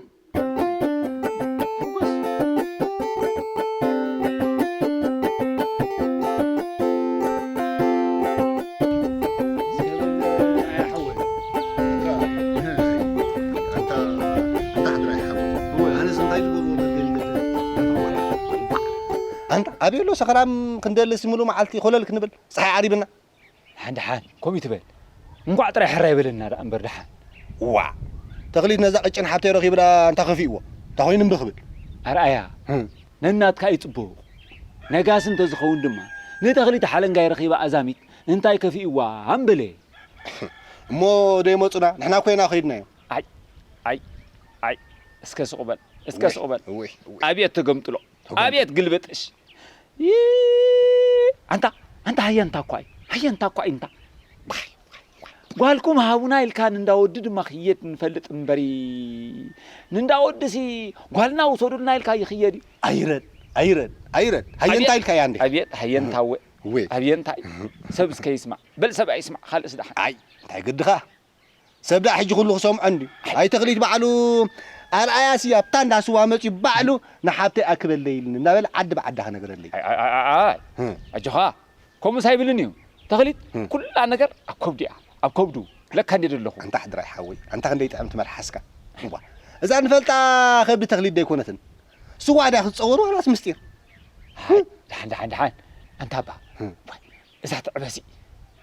ሕጎስ ኣንታ ኣበይ ኣሎ ሰኸራም ክንደልስ ሙሉ መዓልቲ ኮለል ክንብል ፀሓይ ዓሪብና ሓን ደሓን ከምኡ ትበል እንቋዕ ጥራይ ሕራይ በለና ደኣ እምበር ደሓን ዋ ተኽሊት ነዛ ቅጭን ሓብተይ ረኺቡ ደኣ እንታይ ከፊእዎ እንታይ ኮይኑ እምቢ ክብል ኣርኣያ ነናትካ እዩ ጽቡቕ። ነጋሲ እንተዝኸውን ድማ፣ ንተኽሊት ሓለንጋይ ረኺባ ኣዛሚት እንታይ ከፊእዋ ኣምበለ። እሞ ደይመጹና፣ ንሕና እኮ ኢና ከይድናዮ። ኣይ፣ ኣይ፣ ኣይ፣ እስከ ስቕ በል፣ እስከ ስቕ በል። እወይ፣ እወይ። ኣብየት ተገምጥሎ፣ ተገምጥሎ። ኣብየት ግልብጥሽ። ይ-፣ ኣንታ፣ ኣንታ ሃየንታ እኳ እዩ፣ ሃየንታ እኳ እዩ እንታ። ጓልኩም ሃቡና ኢልካ ንንዳወዲ ድማ ክየድ ንፈልጥ እምበሪ፣ ንንዳወዲሲ ጓልና ውሰዱልና ኢልካ ይኽየድ እዩ። ኣይረድ፣ ኣይረድ፣ ኣይረድ። ሃየንታ ኢልካ እያ እንዴ? ኣብየት፣ ሃየንታ እወ። እወ። ኣብየንታ እዩ። ሰብ እስከ ይስማዕ። በል ሰብ ኣይስማዕ፣ ካልእስ ደሓን። ኣይ፣ እንታይ ግድኻ? ሰብ ደኣ ሕጂ ኩሉ ክሰምዖ እንድዩ። ኣይ ተኽሊት ባዕሉ ኣርኣያሲ ኣብታ እንዳ ስዋ መጺኡ ባዕሉ ንሓብተይ ኣክበለይ ኢልኒ እናበለ ዓዲ ብዓዳ ክነግረለይ። ኣይ ኣይ ኣይ ኣይ ኣይ። ህም። ኣጆኻ። ከምኡስ ኣይብልን እዩ። ተኽሊት ህም። ኩላ ነገር ኣብ ከብዱ እያ። ኣብ ከብዱ። ለካ እንዴ ዘለኹ። ኣንታ ሕድራይ ሓወይ፣ ኣንታ ክንደይ ጥዕምቲ መልሓስካ። እዋ። እዛ ንፈልጣ ከብዲ ተኽሊት ደይኮነትን። ስዋ ድያ ክትጸወር ዋላስ ምስጢር? ኣይ፣ ደሓን፣ ደሓን፣ ደሓን። ኣንታ ኣባ። ህም። ዋይ፣ እዛ ትዕበሲ።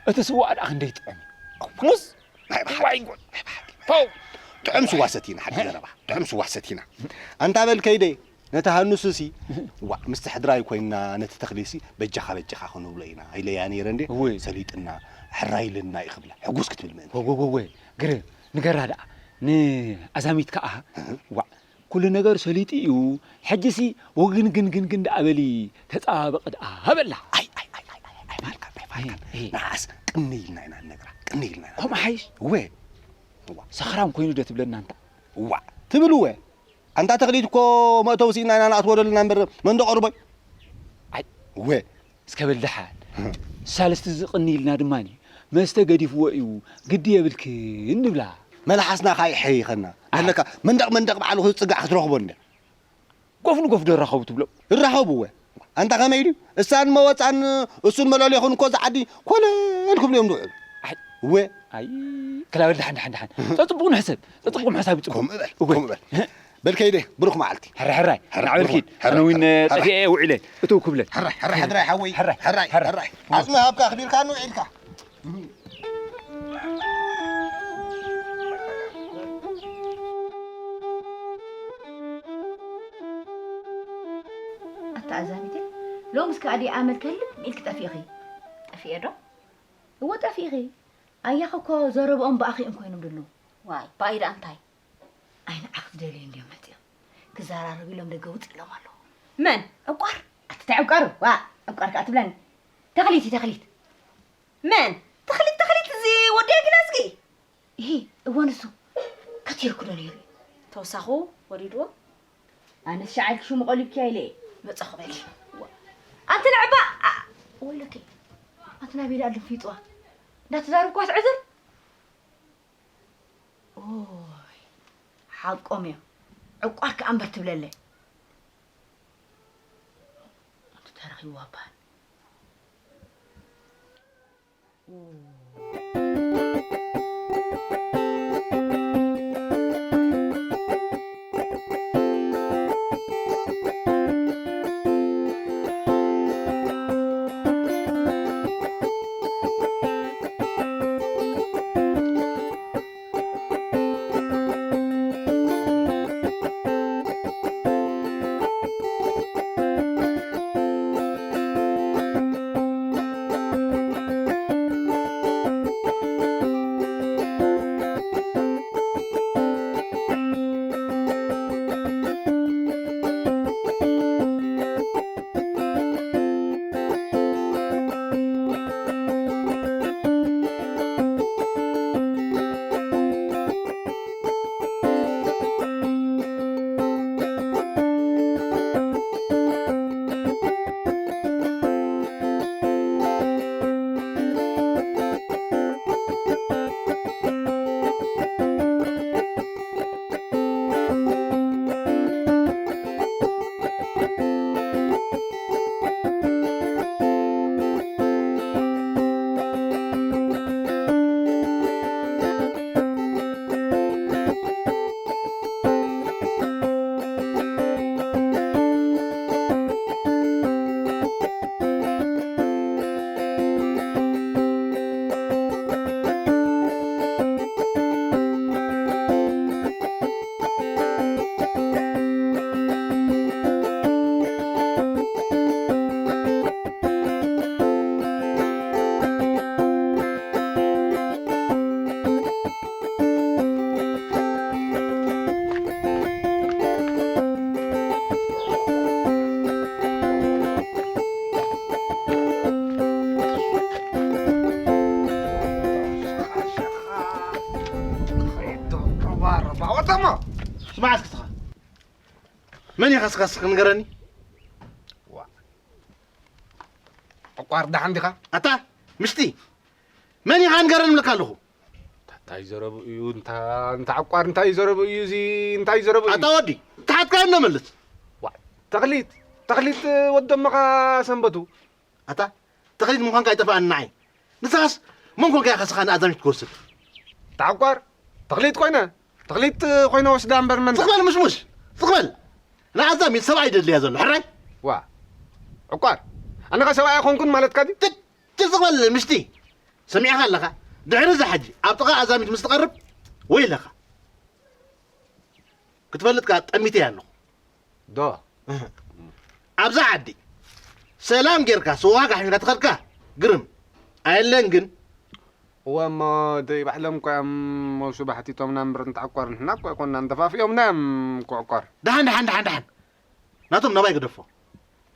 እቲ ስዋ ደኣ ክንደይ ጥዑም እዩ። ሙስ። ናይ ብሓቂ። ዋይ ጉድ። ናይ ብሓቂ። ፖው። ጥዑም ስዋ ሰቲና፣ ሓቂ ዘረባ። ጥዑም ስዋ ሰቲና። ኣንታ በል ከይደ፣ ነቲ ሃኑስሲ፣ ዋ፣ ምስቲ ሕድራይ ኮይንና ነቲ ተኽሊሲ በጃኻ፣ በጃኻ ክንብሎ ኢና ኢለያ ነይረ እንዴ? እወ። ሰሊጥና፣ ሕራይ ኢልና እዩ ክብላ። ሕጉስ ክትብል ምእንቲ። ወ-፣ ወ-፣ ወ-፣ ወ-፣ ግርም፣ ንገራ ደኣ። ንኣዛሚት ከኣ፣ እህ። ዋ፣ ኩሉ ነገር ሰሊጡ እዩ። ሕጂሲ ወግን ግን ግን ግን ደኣ በሊ፣ ተጻባበቂ ደኣ በላ። ኣይ፣ ኣይ፣ ኣይ፣ ኣይ፣ ኣይ፣ ኣይ፣ ኣይፋልካን፣ ኣይፋልካን። እህ፣ እህ። ንዓስ ቅንይ ኢልና ኢና ንነግራ፣ ቅንይ ኢልና ኢና ከምኡ ንነግራ። ሓይሽ? እወ። እዋ። ሰኽራም ኮይኑ ዶ ትብለና እንታ? እዋ፣ ትብል እወ። ኣንታ ተኽሊት እኮ መእተዊ ስኢና ኢና ንኣትዎ ዘለና እምበር መንዶ ቀርቦይ። ኣይ። እወ። እስከ በል ደሓን። ሳልስቲ ዝቕኒ ኢልና ድማ መስተ ገዲፍዎ እዩ፣ ግዲ የብልክን ንብላ። መልሓስና ከኣ ይሐይኸና። ኣይ። ኣለካ መንደቕ መንደቕ ባዕሉ ክትጽጋዕ ክትረኽቦ እንደ። ጎፍ ንጎፍ ዶ ራኸቡ ትብሎ? ይራኸቡ እወ። ኣንታ ከመይ ድዩ? እሳን መወጻን እሱን መለልዮኽን እኮ ዝዓዲ ኮለል ክብሉ እዮም ዝውዕሉ። ኣይ። እወ። ኣይ፣ ክላበል ደሓን፣ ደሓን፣ ደሓን። ጸጽቡቕ ንሕሰብ። ጸጽቡቕ ምሕሳብ እዩ ጽቡቕ። ከምኡ በል፣ እወ። ከምኡ በል። በል ከይደ፣ ብሩኽ መዓልቲ። ሕራይ፣ ሕራይ። ሕራይ፣ ናዕበል ብሩኽ ኪድ። መዓልቲ። ኣነ እውን ሕራይ፣ ጠፊኤ ውዒለ። እትው ክብለል። ሕራይ፣ ሕራይ፣ ሕራይ፣ ሓወይ። ሕራይ፣ ሕራይ፣ ሕራይ፣ ሕራይ። ሕራይ። ዓጽሚ ሃብካ ኣኽቢርካኒ ውዒልካ። ኣታ ኣዛሚተይ፣ ሎምስ ከኣ ደይ ኣመል ከልም ኢልኪ ጠፊእኺ። ጠፊኤ ዶ? እወ ጠፊእኺ። ኣያኺ እኮ ዘረብኦም ብኣኺ እዮም ኮይኖም ዘለዉ። ዋይ፣ ብኣይ ደኣ እንታይ? ኣይ ንዓኺ ትደልዩ እንድዮም መጺኦም። ክዘራረቡ ኢሎም ደገ ውጽእ ኢሎም ኣለዉ። መን? ዕቋር? ኣቲ እንታይ ዕቋር? ዋ፣ ዕቋር ከኣ ትብለኒ። ተኽሊት እዩ፣ ተኽሊት። መን? ተኽሊት፣ ተኽሊት፣ እዚ ወዲ ኣጊናዝጊ? ኢሂ፣ እወ ንሱ። ከቲርኩ ዶ ነይሩ እዩ? ተወሳኹ ወሪድዎ? ኣነስ ሻዕ ኢልኪ ሽሙ ቆሊብክያ ኢለ እየ። መጻኹ በሊ። ኣንቲ ንዕባ፣ ኣ-፣ ወይለኪ። ኣንቲ ናበይ ደኣ ልፊጥዋ? እንዳተዛረብኳ ትዕዝር? ኦይ፣ ሓቆም እዮም። ዕቋር ከኣ እምበር ትብለለይ። ኣንቲ ተረኺብዋ እባ። ስማዕ እስኪ እስኻ። መን ኢኻ እስኻ እስኺ ንገረኒ? ዋ። ዕቋር ደሓን ዲኻ? ኣታ፣ ምሽቲ፣ መን ኢኻ ንገረኒ እብለካ ኣለኹ። እንታይ ዘረቡ እዩ እንታ እንታ ዕቋር እንታይ ዘረቡ እዩ እዚ እንታይ ዘረቡ እዩ ኣታ ወዲ ተሓትካ እነመልስ ዋ ተኽሊት ተኽሊት ወደመኻ ሰንበቱ ኣታ ተኽሊት ምዃንካ ኣይጠፍኣኒ ንዓይ ንስኻስ መን ኮንካ ኢኻ ስኻ ንኣዛሚት ትወስድ ተዓቋር ተኽሊት ኮይነ ተኽሊት ኮይነ ወስዳ እምበር መን ትቕበል ምሽሙሽ ትቕበል ንኣዛሚት ሰብኣይ ደድልያ ዘሎ ሕራይ ዋ ዕቋር ኣነኻ ሰብኣይ ኣይኮንኩን ማለትካ ድዩ ትል ትቕበል ምሽቲ ሰሚዕኻ ኣለኻ ድሕሪ እዚ ሕጂ ኣብ ጥቓ ኣዛሚት ምስ ትቐርብ ወይ ኣለኻ ክትፈልጥ ከኣ ጠሚተ እያ ኣለኹ ዶ ኣብዛ ዓዲ ሰላም ጌርካ ስዋ ጋሒንካ ትኸድካ ግርም ኣየለን ግን እወ እሞ ደይ ባዕሎም እኮ እዮም መውሱ ባሕቲቶምና እምበር እንተዓቋር ንሕና እኮ ኣይኮንና እንተፋፊኦምና እዮም እኮ ዕቋር ደሓን ደሓን ደሓን ደሓን ናቶም ናባይ ግደፎ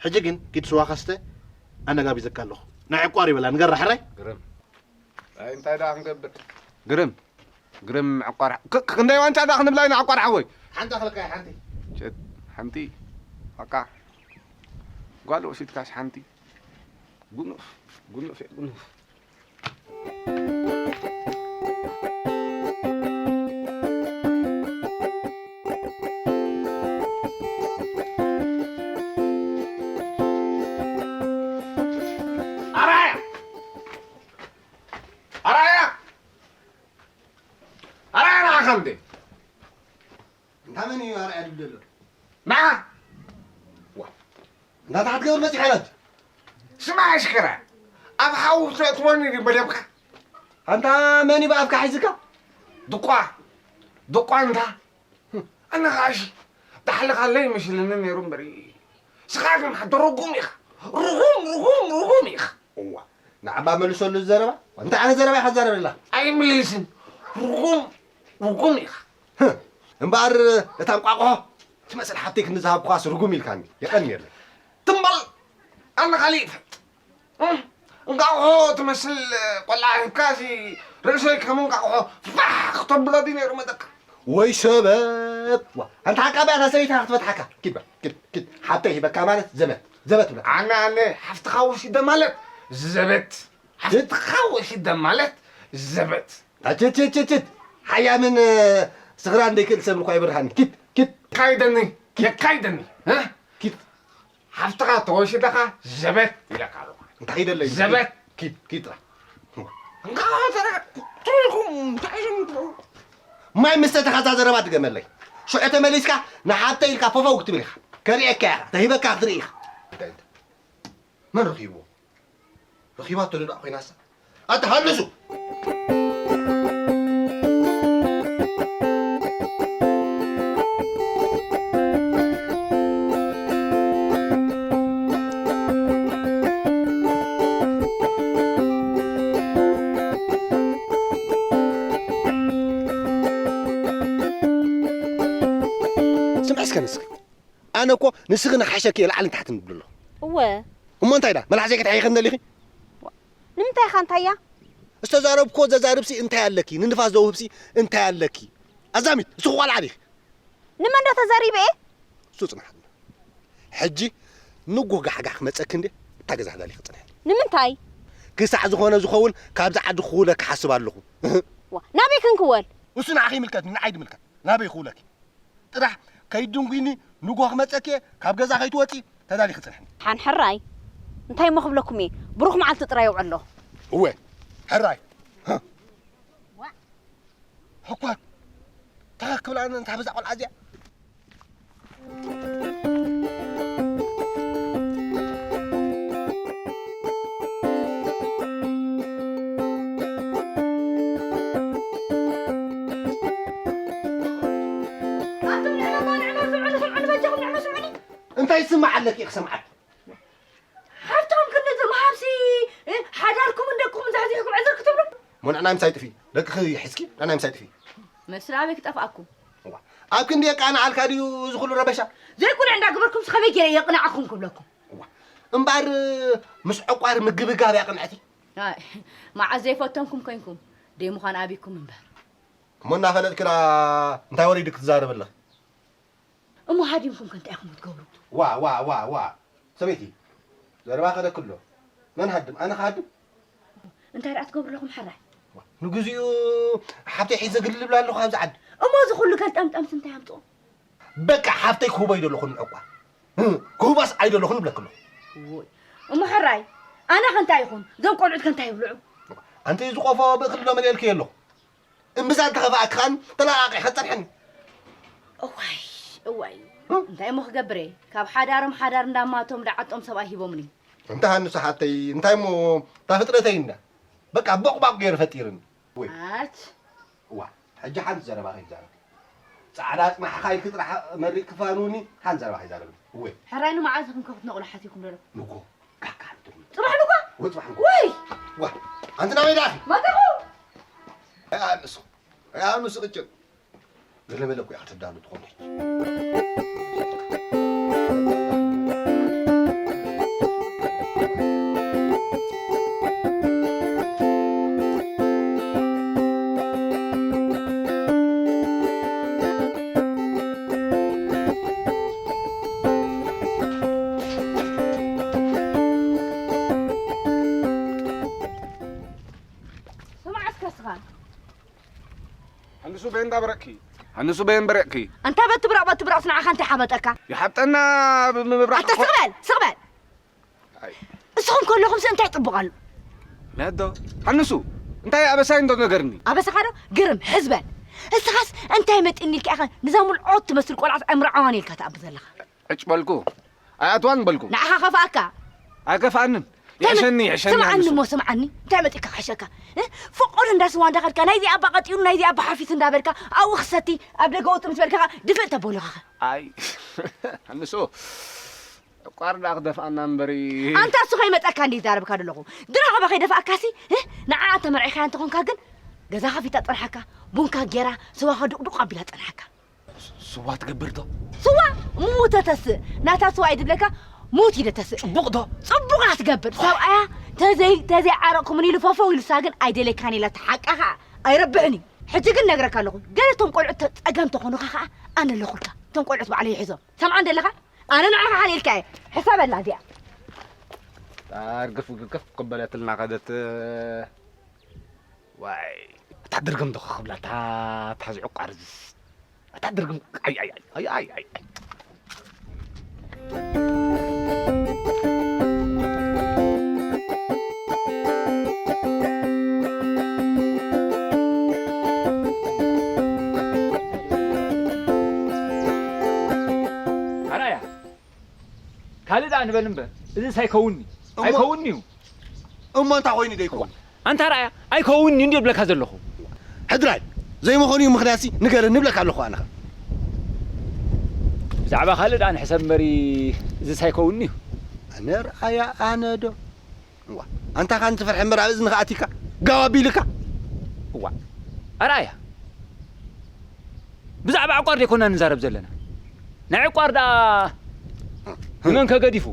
ሕጂ ግን ኪድ ስዋ ከስተ ኣነጋቢዘካ ኣለኹ ናይ ዕቋር ይበላ ንገራ ሕራይ ግርም ኣይ እንታይ ደኣ ክንገብር ግርም ግርም ዕቋር ክ- ክንደይ ዋንጫ ደኣ ክንብላ ኢና ዕቋር ሓወይ ሓንቲ ኣኽለካ እያ ሓንቲ ሸት ሓንቲ በቃ ጓል ወሲድካስ ሓንቲ ጉኑፍ ጉኑፍ እየ ጉኑፍ ኣራያ ኣራያ ኣራያ ንዓኻ እንዴ እንታ መን እዩ ኣርኣያ ድብል ዘሎ ንዓ እንታይ ትሓትገብር መፂኻ ለት ስማ ኣሽከራ ኣብ ሓዊ ተእትወኒ ድዩ መደብካ ኣንታ መን እዩ ብኣፍካ ሒዝካ ድቋ ድቋ እንታ ኣነ ኸዓ እሺ ዳሕልኻ ኣለይ መሲልኒ ነይሩ እምበር ስኻ ግን ሓደ ርጉም ኢኻ ርጉም ርጉም ርጉም ኢኻ እዋ ንዓባ መልሰሉ ዘረባ እንታይ ዓይነት ዘረባ ኢኻ ትዛረበላ ኣይምልስን ርጉም ርጉም ኢኻ እምበኣር እታ እንቋቑሖ ትመስል ሓብተይ ክንዲ ዝሃብኩኻስ ርጉም ኢልካኒ የቐንየለይ ትምበል ኣነ ካሊእ ይፈልጥ እንቋቑሖ ትመስል ቆልዓ ሂብካሲ ርእሰይ ከም እንቋቑሖ ፋሕ ክተብሎ ድዩ ነይሩ መጠካ ወይ ሰበብ ኣንታ ሓቃ ብያታ ሰበይታ ክትፈትሓካ ኪድ በል ኪድ ኪድ ሓብተይ ሂበካ ማለት ዘበት ዘበት ብለካ ኣነ ኣነ ሓፍትኻ ወሲደ ማለት ዘበት ሓፍትኻ ወሲደ ማለት ዘበት ችችችችችት ሓያምን ስኽራን ዘይክእል ሰብ እኳ ይብርሃኒ ኪድ ኪድ ካይደኒ የካይደኒ ኪድ ሓፍትኻ ተወሲደኻ ዘበት ኢለካ ኣለኹ እንታይ ይደለይ ዘበት ኪድ ኪድ ጥራሕ እንካ ተረጋግኹም እንታይ ማይ ምስ ሰተኻ እዛ ዘረባ ድገመለይ ሽዑ ተመሊስካ ንሓብተ ኢልካ ፈፈው ክትብል ኢኻ ከርእየካ ኢኻ ተሂበካ ክትርኢ ኢኻ መን ረኺብዎ ረኺባቶ ዶ ደኣ ኮይናሳ ኣታ ሃልሱ ስምዒ እስከ ንስኺ ኣነ እኮ ንስኺ ንሓሸኪ እየ ላዕልን ታሕትን ዝብል ኣለኹ እወ እሞ እንታይ ዳ መላሕዘይ ክትሕይኸኒ ደሊኺ ንምንታይ ኢኻ እንታያ ዝተዛረብክዎ ዘዛርብሲ እንታይ ኣለኪ ንንፋስ ዘውህብሲ እንታይ ኣለኪ ኣዛሚት ንስኺ ቆልዓ ዲኺ ንመን ዶ ተዛሪበ እየ እሱ ፅናሓትና ሕጂ ንጉህ ጋሕጋሕ ክመፀኪ እንደ እታ ገዛ ክዳሊ ክፅንሐ ንምንታይ ክሳዕ ዝኾነ ዝኸውን ካብዚ ዓዲ ክውለ ክሓስብ ኣለኹ ናበይ ክንክወል እሱ ንዓኺ ይምልከት ንዓይ ድምልከት ናበይ ክውለኪ ጥራሕ ከይድንጉይኒ ንጎ ክመፀኪ እየ ካብ ገዛ ከይትወፂ ተዳሊኺ ፅንሕኒ ሓን ሕራይ እንታይ እሞ ክብለኩም እየ ብሩኽ መዓልቲ ጥራይ ይውዕሎ እወ ሕራይ ሕኳት ተኸክ ብላ እንታ በዛ ቆልዓ እዚኣ እንታይ ይስማዕ ኣለኪ ክሰምዓት ሓፍትኹም ክንዲ ዝምሃብሲ ሓዳርኩምን ደቅኹምን ዛሕዚሕኩም ዕዝር ክትብሉ እሞ ንዕናይ ምሳይ ጥፍኢ ደቅኺ ሒዝኪ ንዕናይ ምሳይ ጥፍኢ መስል ኣበይ ክጠፍኣኩም ኣብ ክንዲ የቃንዓልካ ድዩ እዚ ኩሉ ረበሻ ዘይቁንዕ እንዳገበርኩምሲ ከመይ ገይረ የቅንዓኹም ክብለኩም እምበኣር ምስ ዕቋር ምግብጋብ እያ ቅንዕቲ ኣይ፣ መዓስ ዘይፈተንኩም ኮንኩም ደይ ምዃን ኣቢኩም እምበር እሞ እናፈለጥኪ ደኣ እንታይ ወሪድኪ ትዛረቢ ኣለኺ እሞ ሃዲምኩም ከ እንታይ ኢኹም ክትገብሩ ዋ ዋ ዋ ዋ ሰበይቲ ዘረባ ከደክሎ መን ሃድም ኣነ ክሃድም እንታይ ደኣ ትገብሩ ኣለኹም ሕራይ ንግዚኡ ሓብተይ ሒዘ ግልል እብላ ኣለኹ ኣብዚ ዓዲ። እሞ እዚ ኩሉ ገልጠምጠምስ እንታይ ኣምፅኦ? በቃ ሓብተይ ክህቦ ኣይደለኹን ንዕቋር። ክህባስ ኣይደለኹን እብለኪ ኣለኹ። እወይ። እሞ ሕራይ ኣነ ከ እንታይ ይኹን? እዞም ቆልዑት ከ እንታይ ይብልዑ? ኣንቲ ዝቆፎ ብእኽሊ ዶ መሊኤልኪ ኣለኹ? እምብዛ እንተኸፍኣኪ ከኣ ተለቓቒ ከጸንሐኒ። እዋይ እዋይ። እንታይ እሞ ክገብር እየ? ካብ ሓዳሮም ሓዳር እንዳማቶም ደዓጦም ሰብኣይ ሂቦምኒ። እንተ ሃንሱ ሓተይ እንታይ እሞ እታ ፍጥረተይ እንዳ በቃ ቦቕባቕ ገይሩ ፈጢሩኒ። ወይ ኣች። ዋ፣ ሕጂ ሓንቲ ዘረባ ከይዛረብ። ጻዕዳ ጽናሕኻ ኢልኪ ጥራሕ መሪቕ ክፋኑኒ ሓንቲ ዘረባ ከይዛረብ። ወይ። ሕራይ ንመዓዝ ኢኹም ከ ክትነቕሉ ሓሲብኩም ደሎ? ንጎ፣ ካካ፣ ጽባሕ ንጎ? ወይ፣ ጽባሕ ንጎ። ወይ! ዋ፣ ኣንቲ ናበይ ደኣኺ? መጣኹ! ኣይ፣ ኣምሱ። ኣይ፣ ኣምሱ ቅጭን። ገለ መለ እኮ ኢኻ ተዳሉ ትኾን። ስማዕ እስከ ስኻ። ሃንሱ በየን እንዳበረቅኪ? ሃንሱ በየን በረቅኪ? ኣንታ በቲ ብራቕ፣ በቲ ብራቕ ንዓኻ እንታይ ሓበጠካ? ይሓብጠና ብምብራቕ ኣታ እኮ። ስቕ በል፣ ስቕ በል። ኣይ። እስኹም ከለኹምስ እንታይ ጽቡቕ ኣሎ? ነዶ፣ ሃንሱ፣ እንታይ ኣበሳይ እንዶ ነገርኒ? ኣበሳኻ ዶ? ግርም፣ ሕዝ በል። እስኻስ እንታይ መጢኒ ኢልካ ኢኻ ንዛ ሙልዖት ትመስል ቆልዓት ኣእምሮ ዓዋን ኢልካ ትኣቢ ዘለኻ? ዕጭ በልኩ። ኣይኣትዋን በልኩ። ንዓኻ ከፍኣካ? ኣይከፍኣንን። እንታይ ይሕሸኒ፣ መ-፣ ይሕሸኒ ስምዓኒ ሃንሱ። እሞ፣ ስምዓኒ። እንታይ መጢካ ክሕሸካ? እ? ፍቑር እንዳ ስዋ እንዳኸድካ፣ ናይዚ ኣባ ቀጢኑ፣ ናይዚ ኣባ ሓፊስ እንዳበልካ፣ ኣብኡ ክሰቲ፣ ኣብ ደገ ወጡ ምስ በልካ ኸኣ ድፍእ ተበሉኻ ኸ? ኣይ፣ ሃንሱ። ዕቋር ደኣ ክደፍኣና እምበሪ። ኣንታ እሱ ከይመጸካ እንዲ ይዛረብካ ዘለኹ። ድሮ ኸ ከይደፍኣካሲ፣ እ? ንዓ ተመርዒኻያ እንተኾንካ ግን፣ ገዛ ከፊታ ጸንሓካ፣ ቡንካ ጌራ፣ ስዋኻ ዱቕዱቕ ኣቢላ ጸንሓካ። ስዋ ትገብር ዶ? ስዋ? ሙተ ተስእ። ናታ ስዋ እዩ ድብለካ፣ ሙት ኢለ ተስእ። ጽቡቕ ዶ? ጽቡቕ እያ ትገብር። ሰብኣያ ተዘይ-፣ ተዘይዓረቕኩምን ኢሉ ፈፈው ኢሉ፣ እሳ ግን ኣይደለካን ኢላ፣ ሓቃ ኸኣ ኣይረብሕን እዩ። ሕጂ ግን ነግረካ ኣለኹ፣ ገለ እቶም ቆልዑት ተ-፣ ጸገም ተኾኑኻ ኸኣ ኣነ ኣለኹልካ። እቶም ቆልዑት ባዕለይ ይሕዞም። ሰምዓ እንደለኻ? ኣነ ንዓኻ ሓልየልካ እየ። ሕሰበላ እዚኣ። ኣርግፍ ግግፍ ክበለትልና ከደት። ዋይ፣ እታ ድርግም ዶ ክብላ፣ እታ፣ እታ ዝዕቋር ዝስ-፣ እታ ድርግም፣ ኣይ፣ ኣይ፣ ኣይ። ኣራያ፣ ካልእ ደኣ ንበል እምበር፣ እዚስ ኣይከውንኒ። እሞ ኣይከውንኒ እዩ። እሞ እንታይ ኮይኑ ደይከውን? ኣንታ ራእያ፣ ኣይከውንኒ እንዲ እብለካ ዘለኹ። ሕድራይ፣ ዘይመኾኑ እዩ ምኽንያትሲ ንገረኒ እብለካ ኣለኹ ኣነ ኸ። ብዛዕባ ካልእ ደኣ ንሕሰብ እምበሪ፣ እዚስ ኣይከውንኒ እዩ። ኣነ ራእያ፣ ኣነ ዶ? እዋ፣ ኣንታ ኻን ትፈርሐ እምበር ኣብ እዝንኻ ኣቲካ፣ ጋው ኣቢልካ። እዋ፣ ኣራእያ። ብዛዕባ ዕቋር ደይኮና ንዛረብ ዘለና። ናይ ዕቋር ደኣ ንመን ከገዲፉ?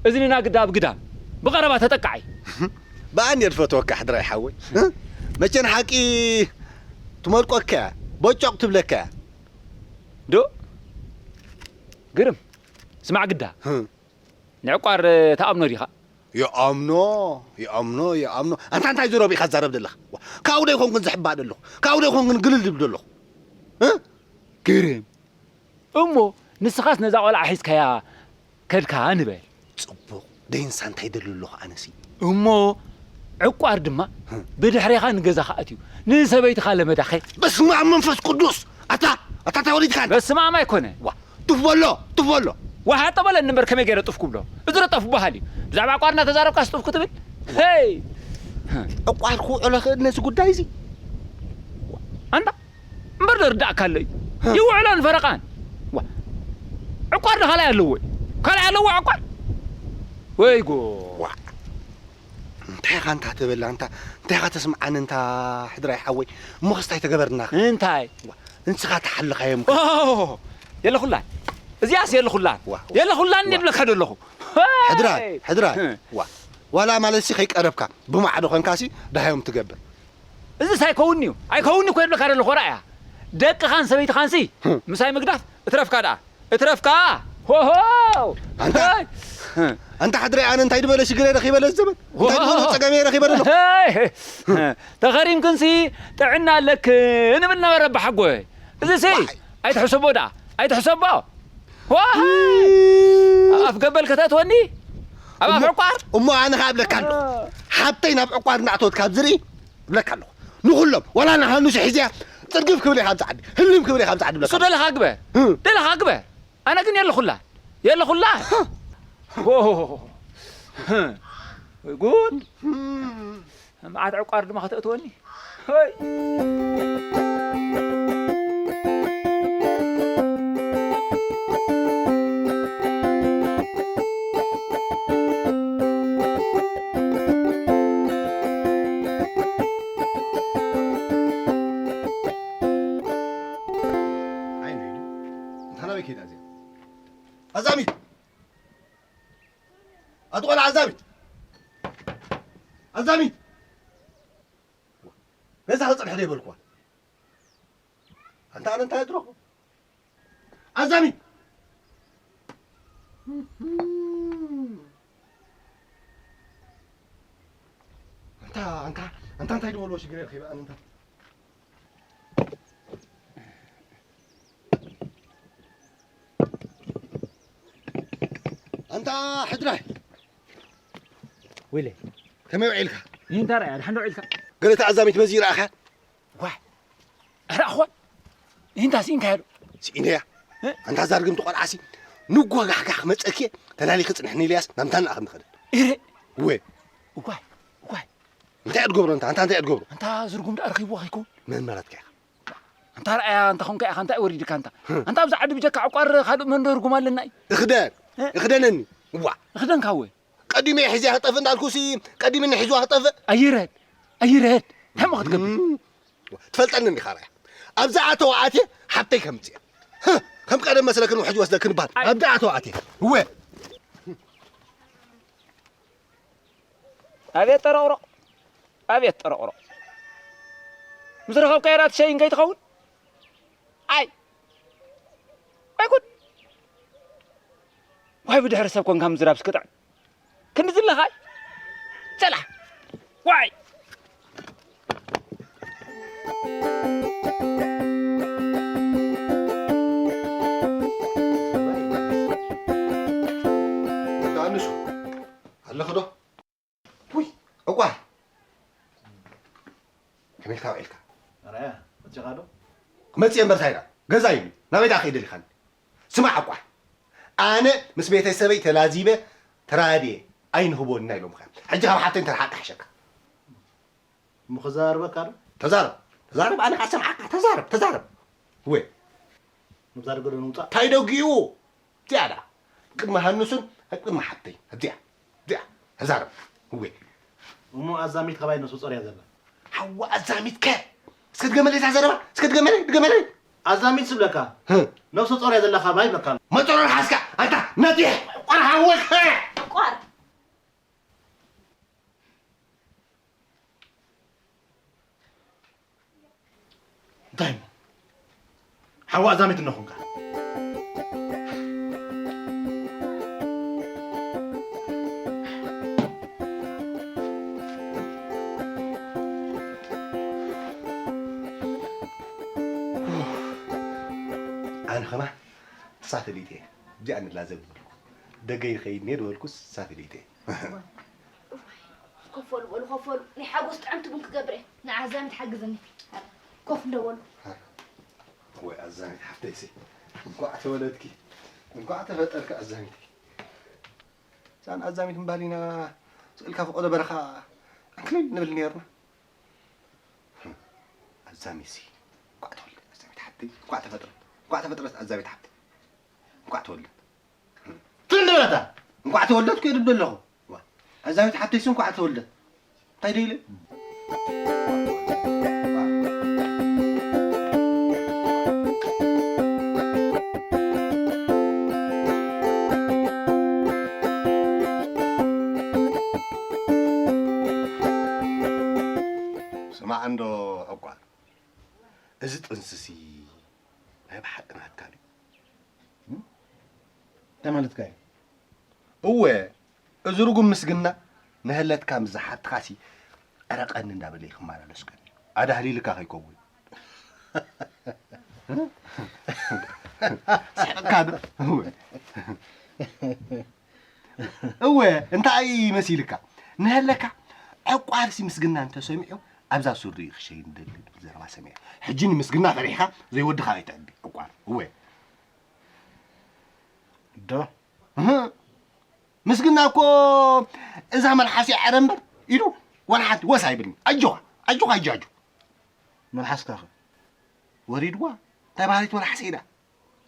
እዝንና ግዳ ኣብ ግዳም። ብቐረባ ተጠቃዓይ። ብኣንየ ድፈትወካ ሕድራይ ሓወይ። መቸ ንሓቂ ትመርቆካ እያ፣ ቦጮቕ ትብለካ እያ። ዶ? ግርም። ስማዕ ግዳ። ንዕቋር ትኣምኖ ዲኻ? ይኣምኖ፣ ይኣምኖ፣ ይኣምኖ። ኣንታ እንታይ ዘረባ ኢኻ ትዛረብ ዘለኻ? ዋ፣ ካብኡ ዶ ይኾንኩን ዝሕባእ ዘለኹ? ካብኡ ዶ ይኾንኩን ግልል ዝብል ዘለኹ? እ? ግርም። እሞ ንስኻስ ነዛ ቆልዓ ሒዝካያ ከድካ ንበል። ጽቡቕ። ደይንሳ እንታይ ደሊ ኣለኹ ኣነሲ? እሞ ዕቋር ድማ ህም። ብድሕሬኻ ንገዛኻ ኣትዩ ንሰበይትኻ ለመዳኸ። በስመ ኣብ መንፈስ ቅዱስ! ኣታ፣ ኣታ እንታይ ወሊድካን? በስመ ኣብ ኣይኮነ። ዋ፣ ጡፍ በሎ፣ ጡፍ በሎ። ዋሓጠ በለኒ እምበር ከመይ ገይረ ጡፍ ክብሎ? እዚ ዶ ጡፍ በሃል እዩ? ብዛዕባ ዕቋር እናተዛረብካስ ጡፍ ክትብል? ሄይ! ዕቋር ክውዕሎ ክእል ነዚ ጉዳይ እዚ? ኣንታ እምበር ዶ ርዳእካ ኣሎ እዩ? ህም። ይውዕሎን ፈረቓን። ዋ፣ ዕቋር ዶ ካልኣይ ኣለዎ? ካልኣይ ኣለዎ ዕቋር? ወይ ጎ። ዋ። እንታይ ኢኻ እንታ ትብል፣ ኣንታ እንታይ ኢኻ ተስምዓኒ፣ እንታ ሕድራይ ሓወይ? እሞ ኸስታይ ተገበርና? እንታይ? ዋ፣ ንስኻ ተሓልኻዮም። ኦ፣ የለኹላን። እዚኣስ የለኹላን። ዋ። የለኹላን ዋ። ይብለካ ዘለኹ። ሕድራይ፣ ሄይ! ሕድራይ። ህ። ዋ። ዋላ ማለትሲ ከይቀረብካ፣ ብማዕዶ ኾንካሲ ደሃዮም ትገብር። እዚስ ኣይከውንኒ እዩ። ኣይከውንኒ እኮ ይብለካ ዘለኹ፣ ራእያ። ደቅኻን ሰበይትኻንሲ፣ ህ። ምሳይ ምግዳፍ እትረፍካ ደኣ። እትረፍካ! ሆሆ! ኣንታ! ሄይ! ኣንታ ሕድሪ ኣነ እንታይ ድበለ ሽግረ ረኺበ ለዘበን እንታይ ድበለ ጸገመ ረኺበ ደሎ ተኸሪምክንሲ ጥዕና ኣለክ ንብል ነበረ ኣባሓጎ። እዚሲ ኣይትሕሰቦ ደኣ ኣይትሕሰቦ። ዋይ ኣፍ ገበል ከተእትወኒ ኣብ ኣፍ ዕቋር። እሞ ኣነ ከኣ እብለካ ኣለኹ ሓብተይ ናብ ዕቋር እናእተወት ካብ ዝርኢ እብለካ ኣለኹ ንኹሎም ዋላ ንሃኑሽ ሒዝያ ጽርግፍ ክብል እየ ካብዚ ዓዲ ህልም ክብል እየ ካብዚ ዓዲ እብለካ እሱ ደለኻ ግበ ደለኻ ግበ። ኣነ ግን የለኹላ የለኹላ። ወይ ጉድ! መዓት ዕቋር ድማ ከተእትወኒ። ኣዛሚት ኣቲ ቆልዓ ኣዛሚት ኣዛሚት ገዛ ክፅንሕ ዶ ይበልኩዋ ኣንታ ኣነ እንታይ ኣድረኹ ኣዛሚት ኣንታ ኣንታ ኣንታ እንታይ ዝበልዎ ሽግር የርኺበ ኣንታ ኣንታ ሕድራይ ወይለ ከመይ ውዒልካ? ይህንታ ርኣያ ድሓን ዶ ውዒልካ? ገለ ተዓዛሚት መዚ ይረኣኻ? ዋ ረኣኽዋ ይህንታ ስኢንካዮ ዶ? ስኢነያ ኣንታ ዛርግምቲ ቆልዓሲ ንጎ ጋሕጋሕ ክመፀኪ ተላሊኺ ፅንሕኒ ኢልያስ ናምታና ከም ንኸደ እረ ወ እኳይ እኳይ እንታይ እያ ትገብሮ እንታ ኣንታ እንታይ እያ ትገብሮ ኣንታ ዝርጉም ደኣ ረኺብዋ ከይኮን መን ማለትካ ኢኻ ኣንታ ረኣያ እንተ ኾንካ ኢኻ እንታይ ወሪድካ ኣንታ ኣንታ ኣብዚ ዓዲ ብጀካ ዕቋር ካልእ መን ዶ ርጉም ኣለና እዩ እኽደን እኽደነኒ እዋ እኽደንካ ወ ቀዲመ እየ ሒዘያ ክጠፍእ እንዳልኩሲ ቀዲምኒ ሒዝዋ ክጠፍእ ኣይረድ ኣይረድ እንታይ ሞ ክትገብር ትፈልጠኒ እንዲኻ ረኣያ ኣብዛ ኣተዋ ኣትየ ሓብተይ ከምፅእ ከም ቀደም መስለክን ውሕጅ ወስደክን በሃል ኣብዛ ኣተዋ ኣትየ እወ ኣቤት ጠረቕሮቕ ኣቤት ጠረቕሮቕ ምስ ረኸብካዮ ዳ ትሸይን ከይትኸውን ኣይ ኣይ ጉድ ዋይ ብድሕሪ ሰብ ኮንካ ምዝራብ ስክጥዕም ክንዲ ዝለኻይ ጨላ ዋይ ዳንሱ ኣለኸ ዶ ውይ ዕቋር ከመይ ኢልካ ውዒልካ ኣርኣያ መፂኻ ዶ ክመፅእ እየ እምበር ታይዳ ገዛ እዩ ናበይ ዳ ከይደ ኢልካኒ ስማዕ ዕቋር ኣነ ምስ ቤተሰበይ ተላዚበ ተራድየ ኣይንህቦና ኢሎምካ ሕጂ ካብ ሓፍተይ እንተረሓቅ ይሓሸካ እሞ ክዘራርበካ ዶ ተዛረብ ተዛረብ ኣነ ከዓ ሰምዓካ ተዛረብ ተዛረብ ወይ ነብዛ ደገ ዶ ንውፃእ እንታይ ደጊኡ እዚኣ ደኣ ቅድሚ ሃንሱን ኣብ ቅድሚ ሓብተይ ኣብዚኣ እዚኣ ተዛረብ እወ እሞ ኣዛሚት ካባይ ነሱ ጸርያ ዘላ ሓዋ ኣዛሚት ከ እስከ ድገመለይ እዛ ዘረባ እስከ ድገመለይ ድገመለይ ኣዛሚት ዝብለካ ነብሱ ጸርያ ዘላ ካባይ ይብለካ ኣሎ መጠሮን ሓዝካ ኣንታ ነቲ ቆርሓወካ ቆር እንታይ እሞ ሓዋ ኣዛሚት እነኹንካ ኣነ ኸማ ሳተሊት እየ እዚኣ ንላዘብ ዝበልኩ ደገ ይኸይድ እኒአ ዝበልኩስ ሳተሊት እየ ኮፍ በሉ በሉ ኮፍ በሉ ናይ ሓጎስ ጥዕምቲ ቡን ክገብር እየ ንዓዛሚት ሓግዝኒ ኮፍ እንዶ በሉ ወይ ኣዛሚት ሓፍተይሲ እንኳዕ ተወለድኪ እንኳዕ ተፈጠርኪ ኣዛሚተይ እዛን ኣዛሚት ምባል ኢና ስእልካ ፈቐዶ በረኻ ዕንክሊል ንብል ነርና ኣዛሚትሲ እንኳዕ ተወለደት ኣዛሚት ሓፍተይ እንኳዕ ተፈጥረት እንኳዕ ተፈጥረት ኣዛሚት ሓፍተይ እንኳዕ ተወለደት ትንበታ እንኳዕ ተወለድኩ ይብል ኣለኹ ኣዛዊት ሓብተይሲ እንኳዕ ተወልደት እንታይ ደይለ ስማዕ እንዶ ዕቋር እዚ ጥንስሲ ናይ ብሓቂ ናትካ ድዩ እንታይ ማለትካ እዩ እወ እዚ ርጉም ምስግና ንሀለትካ ምስ ዝሓትኻሲ ዕረቐኒ እንዳበለ እዩ ክመላለስ ቀንዩ። ኣዳህሊልካ ከይከውን። ስሕቕካ ዶ? እወ። እወ፣ እንታይ መሲልካ? ንሀለካ ዕቋርሲ ምስግና እንተሰሚዑ ኣብዛ ሱሪ ክሸይን ደሊ ዝብል ዘረባ ሰሚዐ። ሕጂ ንምስግና ፈሪሕካ ዘይወድኻ ኣይተዕቢ ዕቋር። እወ። ዶ? እህ። ምስግና እኮ እዛ መልሓስ እያ ዕረ እምበር ኢሉ ዋላ ሓንቲ ወስ ኣይብልን። ኣጆኻ፣ ኣጆኻ፣ ኣጆ፣ ኣጆ። መልሓስካ ኸ? ወሪድዋ። እንታይ ባህሪት መልሓስ ኢዳ?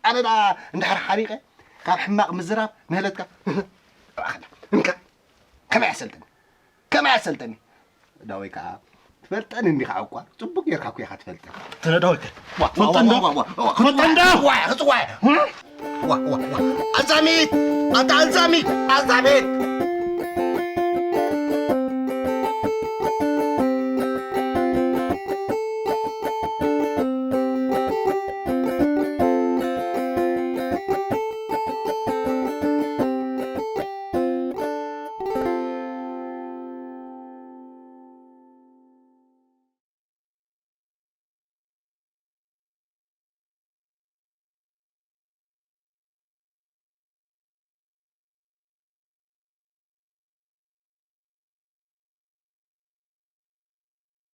ኣነ ደኣ እንድሕር ሓሪቐ ካብ ሕማቕ ምዝራብ ንህለትካ እንካ ከመይ ኣሰልጥኒ? ከመይ ኣሰልጥኒ? ዳወይ ከኣ ትፈልጠኒ እንዲኻ ዕቋር፣ ጽቡቕ ጌርካ እኮ ኢኻ ትፈልጠኒ። ተረዳወካ። ዋ፣ ዋ፣ ትፈልጠን ዶ? ዋ፣ ዋ፣ ዋ፣ ዋ፣ ትፈልጠን ዶ? ዋ፣ ዋ፣ ዋ፣ ዋ፣ ዋ። ኣዛሚት! ኣታ ኣዛሚት! ኣዛሚት!